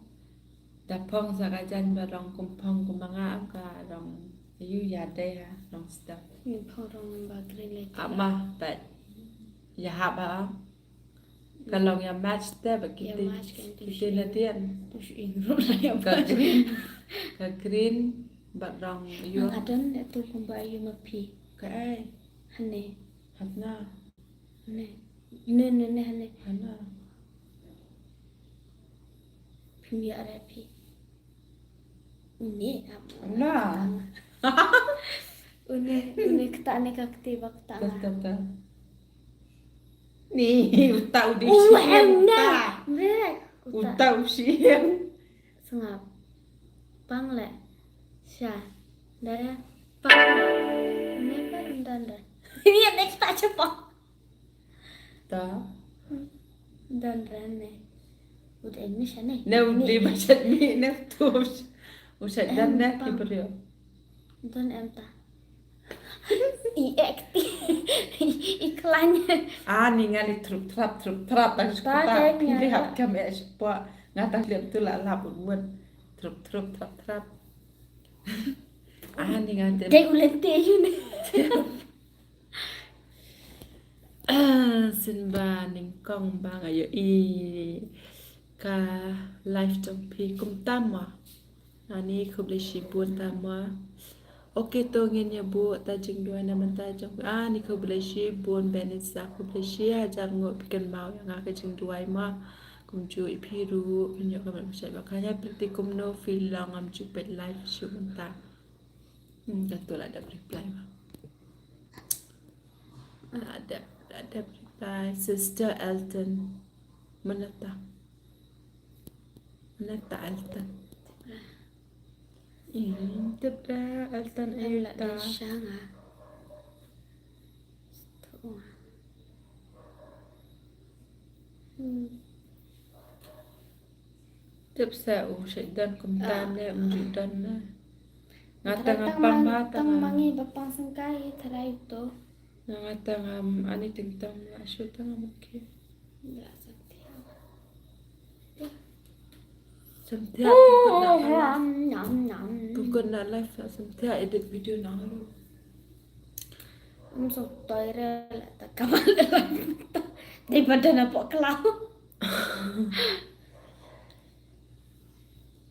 Da phong sa ka jaiñ ba rong kum phong kumba nga am, ka rong ïa u ïa dei ha rong step. Ngi phong rong ba green lei. Ama pat ïa hap ba am. Ka long ïa match te bad kite, kite na tian. Ka green, ka green bad rong ïa u. Nga don ne tu kumba ïa u ma phi. Kaei? Hane. Hana. Ne. Ne, ne, ne, hane. Hana. Phi ïa re phi. Une, am, na. Une, une kata ne ka kti ba kata na. Kata, kata. Ni, uta u dei. Uh, shi em na. Uta. Uta u shi em. Sngap. Pang le. Sha. Dara. Pa. Ne pa, dara. Ni ada kita cepat. Ta. Dara ne. Udah ini sana. Ne, udah baca ni, ne, tuh. Usah dan dah, kiper yo. Don em ta. I ek ti. I klan. Ah, ni nga li trup trap, trup trap, ta shi kota, pili hap kam eh shi pwa. Nga ta liam tu la lap ut mut. Trup trup, trap trap. Ah, ni nga te. Dei ulen te yu ne. Sin ba nyngkong ba nga ïohi ka live jong phi kumta ma. Ani khublei shibun ta ma. Ok, to ngin ïa buh ta jingduwai na mynta jong. Ani khublei shibun Benisa, khublei shi hajar nguh phi kynmaw ïa nga ka jingduwai ma. Kumjuh ïa phi ruh, phin ïoh ka ban pynshai ba ka ïa pynti kumno phi long ngam ju peit live shuh mynta. Hmm, ka tu la dep reply ma. La dep, la dep reply. Sister Elton. Mana ta? Mana ta Elton? Hmm, tip da Elton. Em la ayu ta. Dei shang ah. Hmm. Tip sa u shait don kumta ne, um ju don ne. Nga ta nga pang ma ta nga. Tang mangi ba pang sengkai tharai to. Nga ta nga, um, ani ting tang ma shu ta nga maki. Ya, sa ti. Samthiah, tungkut na live. Tungkut na live, samthiah edit video na lu. Um, so toy re la ta kamal la. Dei pada na pok kelau.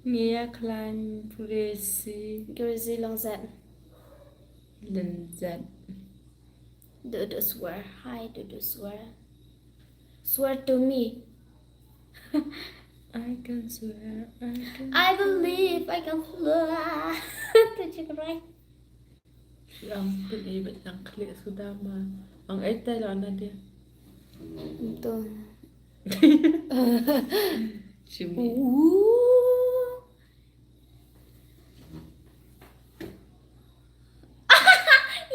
Ngia klan Gracie. Gracie Longzat. Longzat. Dudu swear. Hi, Dudu swear. Swear to me. I can swear, I can I believe I can fly. Tu cik rai. Ang pun ibat ang klik sudah ma. Ang etai lo anak dia. Itu. Cumi. Uh.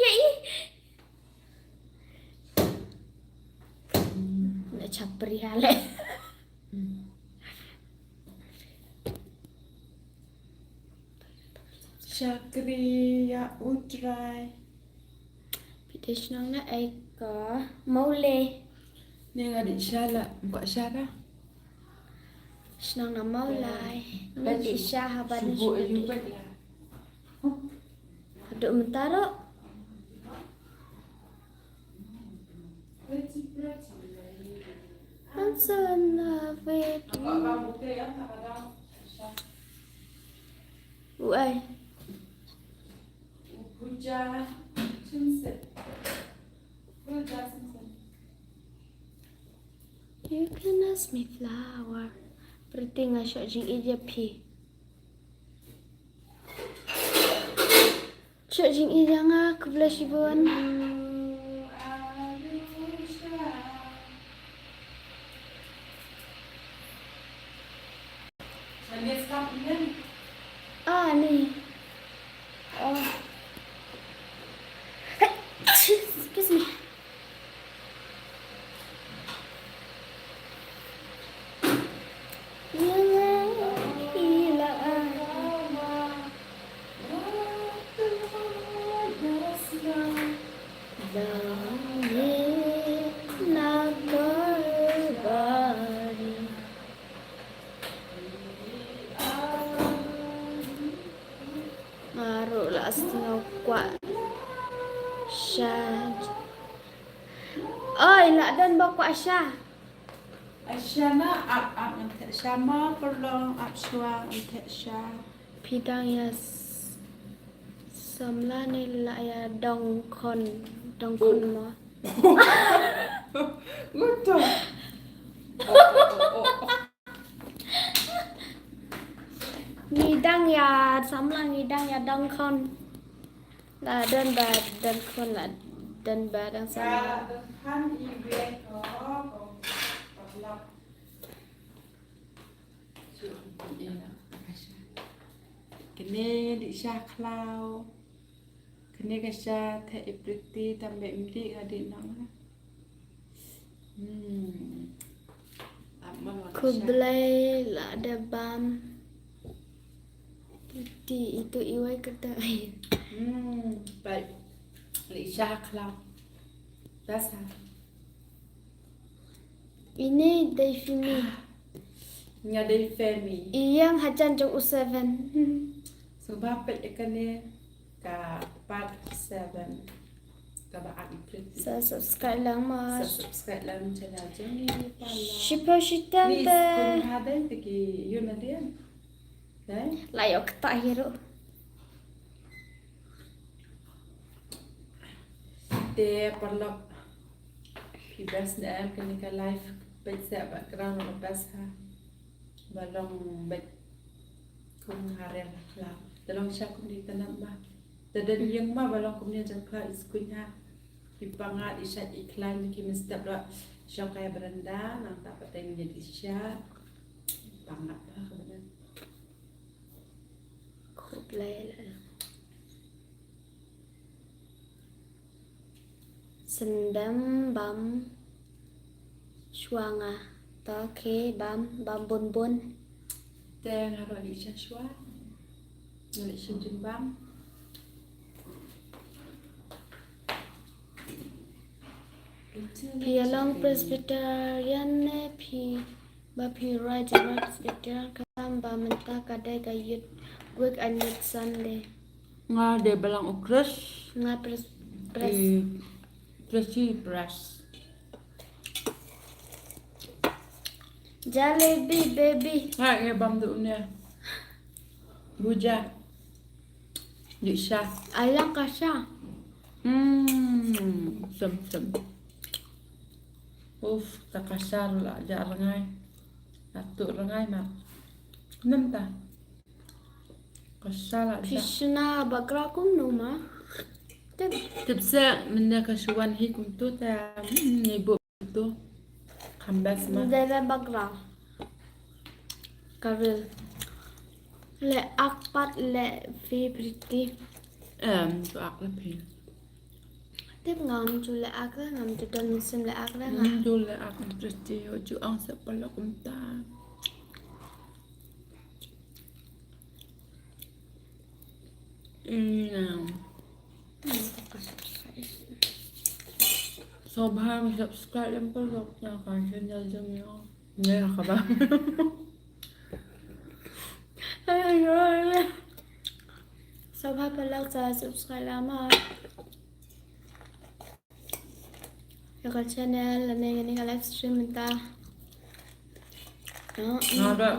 Ya, ih. Nak capri hale. Shakri ya utrai. Phi dei shnong na ei ka Mawlai. Ni nga dei sha la, kwah sha ra. Shnong na Mawlai. Nga dei sha haba ni shnong. Aduh, mentaro. I'm so in love with you. Uai. You can ask me flower. Pretty nga shoh jingïeit ïa phi. Shoh jingïeit ïa nga, khublei shibun. Ah, ni. Oh. Hey, excuse me. Nga ruh la sngew kwah sha. Oi, la don ba kwah sha. Ashana ap ap ngan theh sha ma, pyrlong ap shuwa ngan theh sha. Phi dang ïa s-, samla ne la ïa dong khon, dong khon mo. Ngut to. Ngi dang ïa samla, ngi dang ïa dong khon. La don ba dang khun, la don ba dang samla. Kine dei sha khlaw. Ni ka sha te i Pretty tam be mdi ka di nang. Hmm. Khublei la da bam. Ti itu iwai kata. Hmm. Bai. Li sha khla. Basa. Ini dei Fimi. Nga dei Femi. Iyang hajan jong u seven. So ba pet ikan ni. Ka part seven. Ka ba ak Pretty. Sa subscribe lang ma. Sa subscribe lang channel jong ni pala. Shipro shitan. Please, te kun ha dei te ki yun na dian. Dei? La yok ta hero. Te parlok. Ki best na em kani ka live. Pet sa background na best ha. Ba long bad kum harel la. Te long sha kum di tanam ba. Te den yang ma ba long kum ni jan kla is kuin ha. Ki pangat i sha i klan ki mestep la. Sha kai beranda nang ta pateng jadi sha. Pangat ba ka benda. Khublei la. Sendam bam shuanga. To ke bam bam bun bun. Te nga ro li sha shua. Nga li shin jin bam. Phi long Presbyterian ne phi? Ba phi rai jama Presbyterian ka tam ba mynta ka dei ka youth week and youth Sunday. Nga dei balang u Chris. Nga pres pres. Eh, Chris i pres. Jalebi baby. Hai nge bam du ne. Buja. Di sha. Ayang ka sha. Hmm, sem sem. Uf, ta ka sha la ja rangai. Atu rangai ma. Nam ta. Ka sha la ja. Krishna bakra kum no ma. Tip. Tip se mene ka shuan hi kum tu ta. Hmm, ni bu tu. Kham best ma. Dei bakra. Ka ril. Le ak pat le phi Pretty. Em, tu ak le phi. Tip ngam ju le ak le, ngam ju don sim le ak le nga. Ngam ju le ak Pretty, yo ju ang se pala kumta. Ina. Sobha mi subscribe yang pelok na kan channel jong yo. Ne ka ba. Sobha pelok sa subscribe lama. Ya ka channel lane ngani ka live stream mynta. Nga da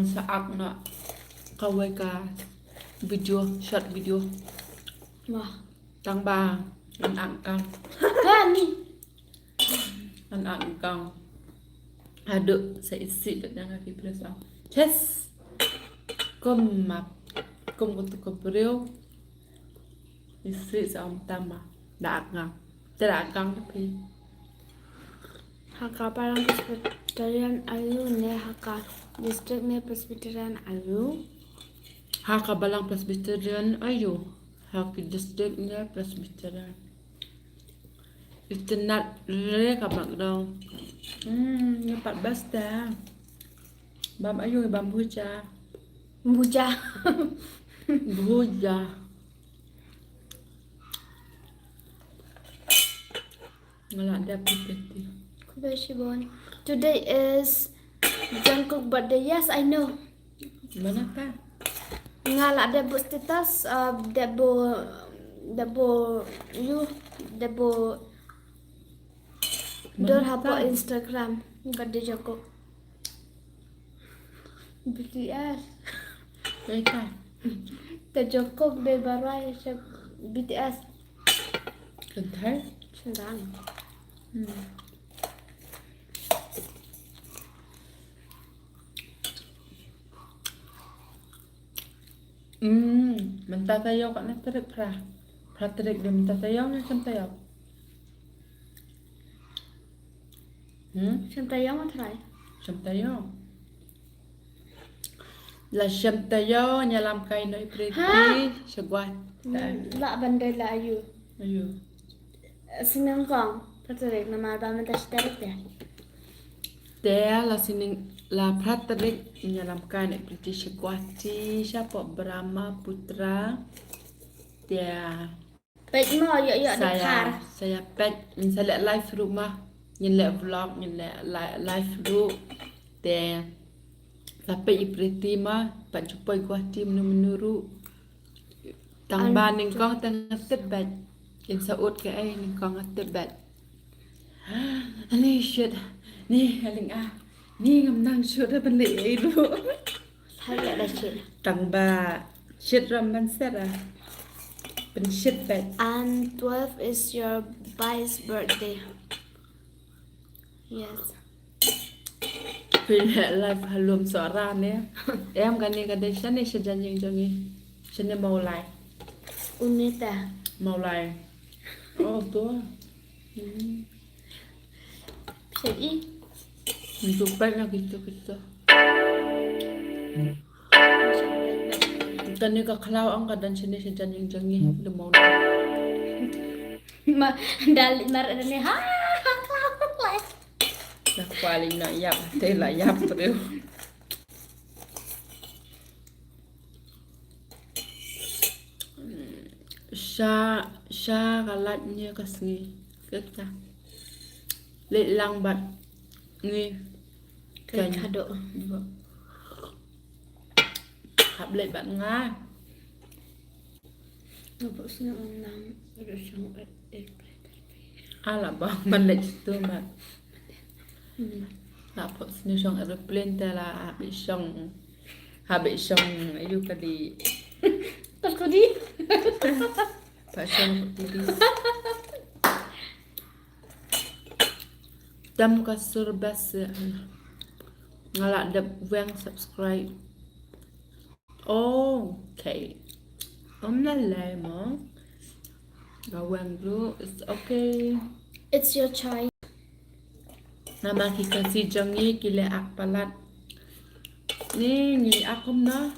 sa ak na kawei ka video, short video. Wah. Tang ba ngan ak kang. Ha ni. Ngan ak kang. Haduh sa isi bet nang ki press ang. Yes. Kum map. Kum kutu ko breu. Isi sa om tama. Da ak nga. Te da ak nga phi. Ha ka balang Presbyterian ayu ne ha ka district ne Presbyterian ayu. Ha ka balang Presbyterian ayu. Ha ki district ne Presbyterian. Itynnat re ka background. Hmm, ne pat basta. Bam ayu bam buja. Buja. Buja. Nga la dep ïa phi. Khublei shibun. Today is Jungkook birthday. Yes, I know. Mana ka? Nga la dep buh status, uh, dep buh, dep buh, you, dep buh dur hapoh Instagram. Birthday Jungkook. B T S. Baik kan? Te Jungkook dei barai sha B T S. Kynthei? Sendang. Hmm. Hmm, mynta taïew katne tarik phra. Phra tarik dei mynta taïew ne shem taïew. Hmm? Shem taïew ma trai. Shem taïew. La shem taïew, ïalam kai noh i Pretty, sha Guwahati. Lah ban dei la aïu. Aïu. Seng nyngkong, phra tarik namar ba mynta shi tarik te. Te la seng nyngkong, la phra tarik, ïalam kai noh i Pretty sha Guwahati, shapoh Brahmaputra. Te Peit mo, ïoh ïoh dkhar. Sa ïa peit, ngin sa leh live ruh ma. Ngin leh vlog, ngin leh li-, live ruh. Te sa peit i Pretty ma, pat ju poi Guwahati mynno mynno ruh. Tang ba nyngkong tang nga tip beit. Ngin sa ud kaei nyngkong nga tip beit. Ani shit. Ni aling ah. Ni ngam nang shit da ban leh ei ruh. Hai la da shit. Tang ba shit ram ban set ah. Pynshit beit. And twelve is your vice birthday. Yes. Pynleh live ha lum Sohra ne. Em kane ka dei shane shajan ïing jong ngi. Shane Mawlai. Une te. Mawlai. Oh to. Shit i. Ntu peit na kito kito. Kane ka khlaw ong ka don shane shajan ïing jong ngi. Lum Mawlai. Ma dal mar ne ha ha khlaw lai. Na kwali na ïap te la ïap briew. Sha, sha ka lait ne ka sngi. Kata. Leit lang bad ngi. Kata do. Hap leit bad nga. Nga pok sngewbha ngam nang ruh shong eh eh. Ala ba man leit tu ma. La pok sngewbha shong aeroplane te la hap shong. Hap shong ayu kadi. Pas kadi. Pa shong kadi. Tam ka sur bas. Nga la dep weng subscribe. Okay. Om na lai mo. Nga weng ruh, it's okay. It's your choice. Namar ki Khasi jong ngi ki leh ak palat. Ni ngi ak kumno.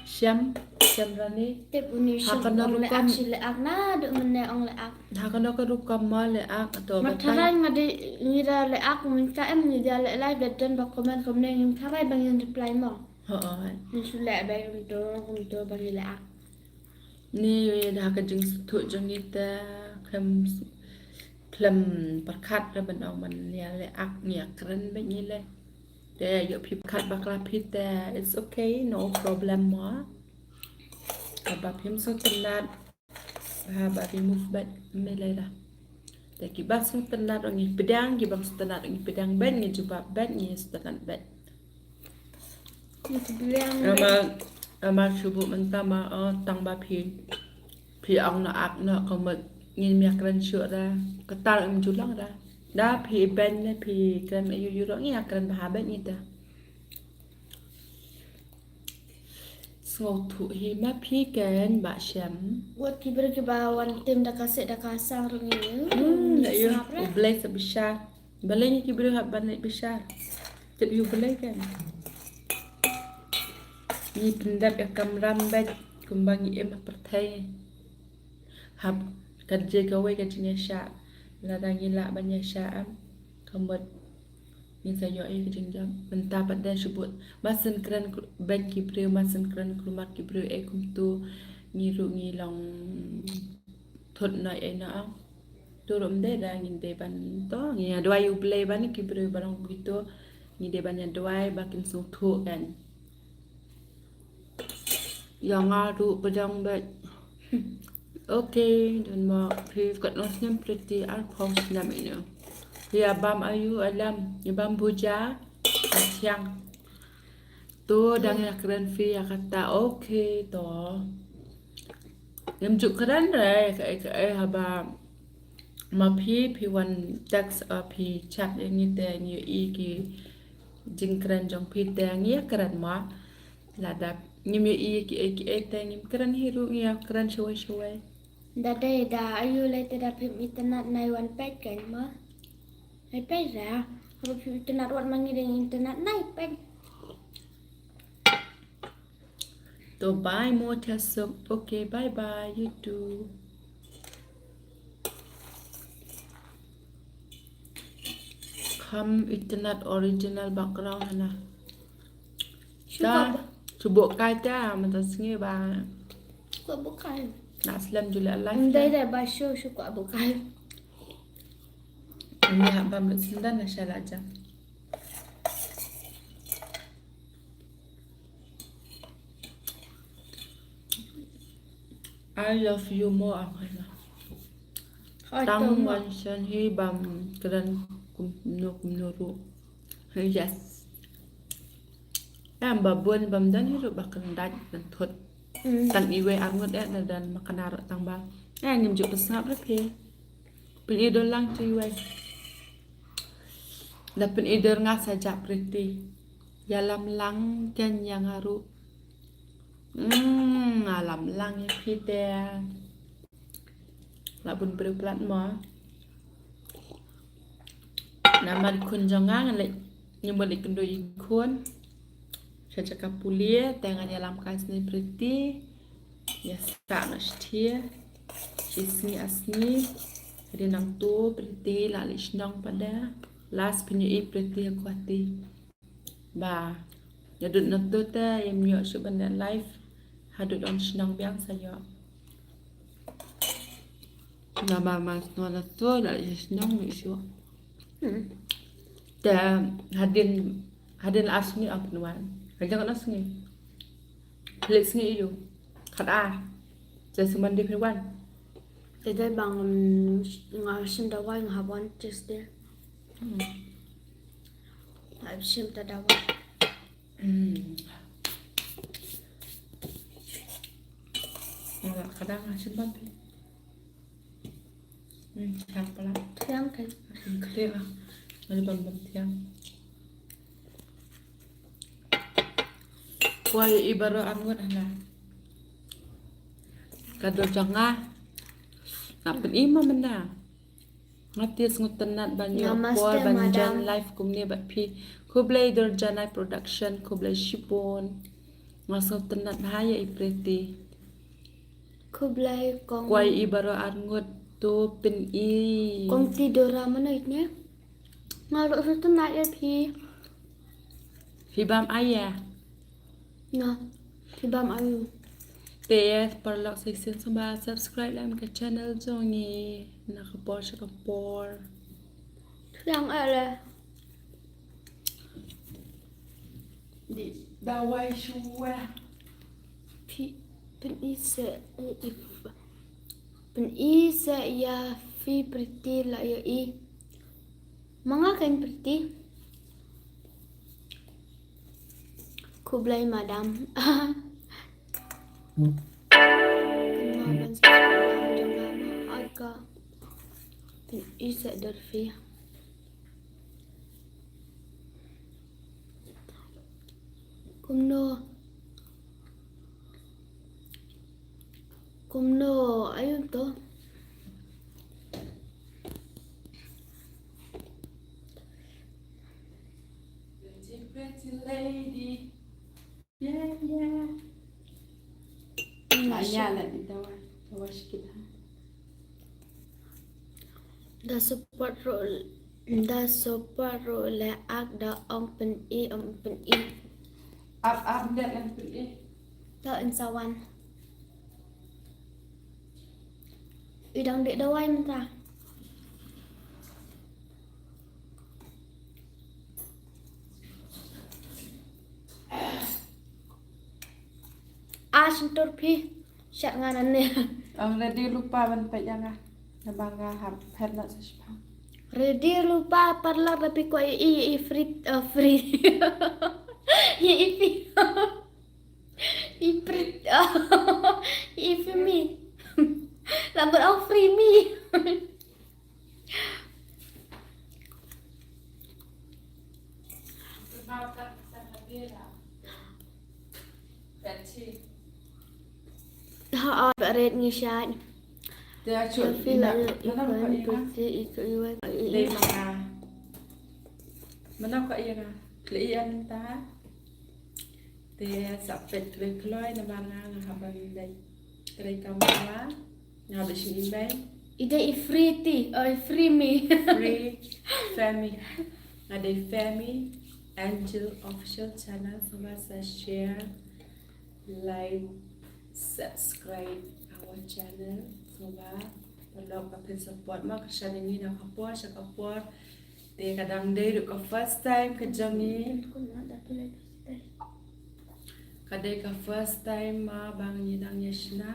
Shem, shem rani. Tip uni shem ong leh ak shi leh ak na duk mene ong leh ak. Ha kano ka rukom mo leh ak to. Matharai nga dei ngi da leh ak mynta em ngi da leh live da don ba comment kumne ngim tharai ba ngin reply mo. Ngi shu leh ba kumto kumto ba ngi leh ak. Ni da ka jingsngewthuh jong ngi te khlem, khlem pyrkhat re ban ong ban ïa leh ak ngi ïa kren beit ngi leh. Te ïoh phi pyrkhat bakla phi te it's okay, no problem mo. Haba phim sngewtynnat. Haba remove beit me lei da. Te kiba sngewtynnat ngi pdiang, kiba sngewtynnat ngi pdiang beit, ngi jubab beit, ngi sngewtynnat beit. Ama, ama shu buh mynta ma, tang ba phi, phi ong na ak na ka mut ngin ïa kren shuh da, kata ngim ju long da. Da phi beiñ ne phi kren ayu ayu ruh ngi ïa kren bha beit ngi da. Sngewthuh hi ma phi ken ba shem. Wat ki briew kiba wan tim da ka seh da ka sang ruh ngi. Hmm, da yu. U Blei sa bishar. Balei ngi ki briew hap ban leit bishar. Tip ïa u Blei kan. Ngi pyndep ïa ka kamram beit kumba ngi im ha pyrthei. Hap ka jingkawei ka jingïashah. Lada ngi lah ban ïashah em. Ka mut ngin sa ïoh ïa ka jingjop. Mynta pat da shu bud. Ba syn kren beit ki briew, ba syn kren kulmar ki briew eh kumto. Ngi ruh ngi long thut noh ei noh. To ruh ym dei da ngin dei ban to ngi ïa duwai U Blei ban ki briew ba long kito ngi dei ban ïa duwai ba kin sngewthuh kan. Ïa nga ruh pdiang beit. Okay, don ma phi katno snem Pretty arphew snem ïa. Phi ïa bam ayu alam ïa bam buja. Ka thiang. To dang ïa kren phi ïa kata okay to. Ngim ju kren re kaei kaei haba ma phi phi wan text o phi chat ïa ngi te ngi ïohi ki jingkren jong phi te ngi ïa kren ma. Lada ngim ïohi kiei kiei te ngim kren hi ruh ngi ïa kren shawei shawei. Da dei da ayu lei te da phim itynnad nai wan peit kein ma. Nai peit da. Haba phim itynnad wat ma ngi dei itynnad nai peit. To bye mo Thiasuk. Okay, bye bye, you too. Kham internet original background hana. Shu kwah ba- shu buh kai ta, mynta sngi ba. Shu kwah buh kai. Nga slem ju leh live. Ym dei da ba shu, shu kwah buh kai. Ym ïa bam lut sendang na sha la jam. I love you more, Amanda. Tang wan shen hi bam kren kumno kumno ruh. Yes. Em ba bun bam don hi ruh ba kren dait kren thut. Tang iwei arngut eh na don ma kena ruh tang ba. Eh ngim ju pysngap ruh phi. Pyn i don lang tu iwei. Da pyn i don nga sa jak Pretty. Ïalam lang ken ïa nga ruh. Hmm, nga lam lang ïa phi te. La bun briew palat mo. Namar i khun jong nga ngan leit, ngi mut leit kynduh i khun sha jaka pule, te ngan ïalam kai sne Pretty. Ïa sah nga shthiah shi sngi ar sngi. Hynrei nangto Pretty la leit shnong pat de. Last pynïoh i Pretty ha Guwahati. Ba ïa dud na tu te im ïoh shuh ban leh live. Haduh don shnong biang sa ïoh. Namar ma snoh na tu la ïa shnong ïoh shuh. Te hadien, hadien ar sngi ap nwan. Hadien ar sngi. Leh sngi ïoh. Khat ar. Te shu Monday phi wan. Te dei bang, mm, nga shim dawai nga hap wan Tuesday. Hmm. Nga shim ta dawai. Hmm. Nga la ka dang nga shim ban phi. Hmm, thiang palat. Thiang kan. Hmm, kete ah. Nga la ban ban thiang. Kwai i baroh arngut hana. Ka dur jong nga. Nga pyn-i ma mynta. Nga tieng sngewtynnat ban ïoh por ban join live kumne bad phi. Khublei Dur Janai Production, khublei shibun. Nga sngewtynnat ha ïa i Pretty. Khublei kong. Kwai i baroh arngut to pyn-i. Kong Tidora mano itne? Nga ruh sngewtynnat ïa phi. Phi bam ai ïa? Nga. Phi bam ai. Te paralok shisien sngewbha subscribe lem ka channel jong ngi. Na ka por sha ka por. Thiang eh le. Di dawai shuwa. Phi pyn-i se, eh, if. Pyn-i se ïa phi Pretty la ïa i. Ma nga kan Pretty. Khublei madam. Kynmaw ban subscribe jong nga ma ai ka. Pyn-i se dur phi. Kumno? Kumno? Ayu to. Pretty, pretty lady. Yeah, yeah. Anya la di dawa, dawa shikit ha. Da support ruh, da support ruh le ak da ong pyn-i, ong pyn-i. Ap, ap, ndet lang pyn-i. To in sawan. I dang dek dawai mynta. Ah, shentur phi. Shat nga nangne. Ong ready lypa ban peit ïa nga. Namar nga hap phet na sa shipang. Ready lypa parlor da phi kwah i, i free, uh, free. I, i free. I free. I free me. Lambot ong free me. Ha, ah, ba ret ngi shait. Te achu ina, mana ka ina. Te ina. Mana ka ina. Le ina ta. Te sa peit kloi kloi namar nga nga hap ban dei trei kamera, nga hap ban shim email. I dei i free ti, oh, i free me. Free Femi. Nga dei Femi Angel Official Channel, sngewbha sa share, like, subscribe our channel. Sngewbha paralok ba phin support ma, kyrshan ïa ngi na ka por sha ka por. Te ka dang dei ruh ka first time ka jong ngi. Ka dei ka first time ma ba ngi dang ïa shna.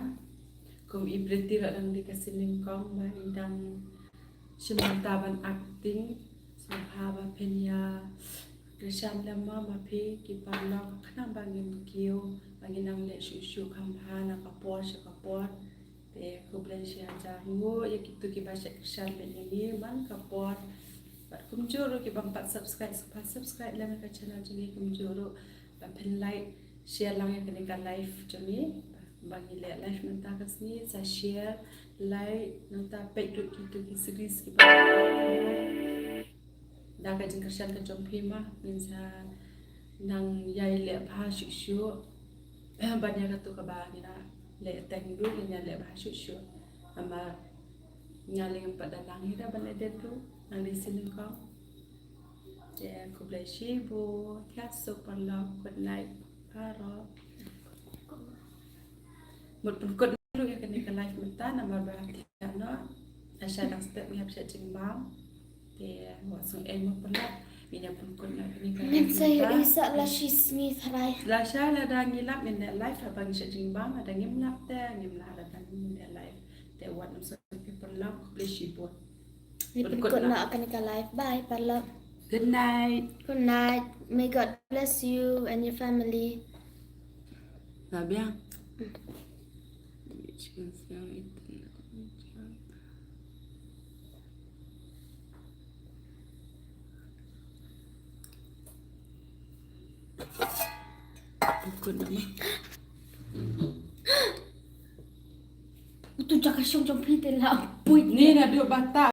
Kum i Pretty ruh dang dei ka sien nyngkong ba i dang shim bynta ban acting. Sngewbha ba phin ïa kyrshan lem ma, ma phi ki paralok, khnang ba ngin kiew ba ngin nang leh shuh shuh kham bha na ka por sha ka por. Te khublei shihajar nguh ïa kito kiba shait kyrshan beit ïa ngi man ka por. Bad kumjuh ruh kiba ym pat subscribe, sngewbha subscribe lem ïa ka channel jong ngi, kumjuh ruh ba phin like, share lang ïa kane ka live jong ngi. Ba ngi leh live mynta ka sngi, sa share, like, nangta peit ruh kito ki series kiba da ka jingkyrshan ka jong phi ma, ngin sa nang ïai leh bha shuh shuh. Ban ïa kato kaba ngi la leh teng ruh ngin ïa leh bha shuh shuh. Namar nga leh ngam pat da nang hi da ban edit ruh, nang dei sien nyngkong. Te khublei shibun, thied suk paralok, good night baroh. Mut pynkut ruh ïa kane ka live mynta namar ba thied noh. Lashai dang step ngi hap shah jingbam. Te wat sngewbha mo paralok, ngin ïa pynkut noh ïa kane ka live mynta. Ngin sa ïohi sa la shi sngi tharai. Lashai lada ngi lap ngin leh live, haba ngi shah jingbam, lada ngim lap te ngim lah, lada ngin leh live. Te wat nym sngewthuh paralok, khublei shibun. Ngi pynkut noh ïa kane ka live. Bye paralok. Good night. Good night. May God bless you and your family. Lah biang. Pynkut noh ma. Utu jaka shong jong phi te la pui. Ni naduh ba ta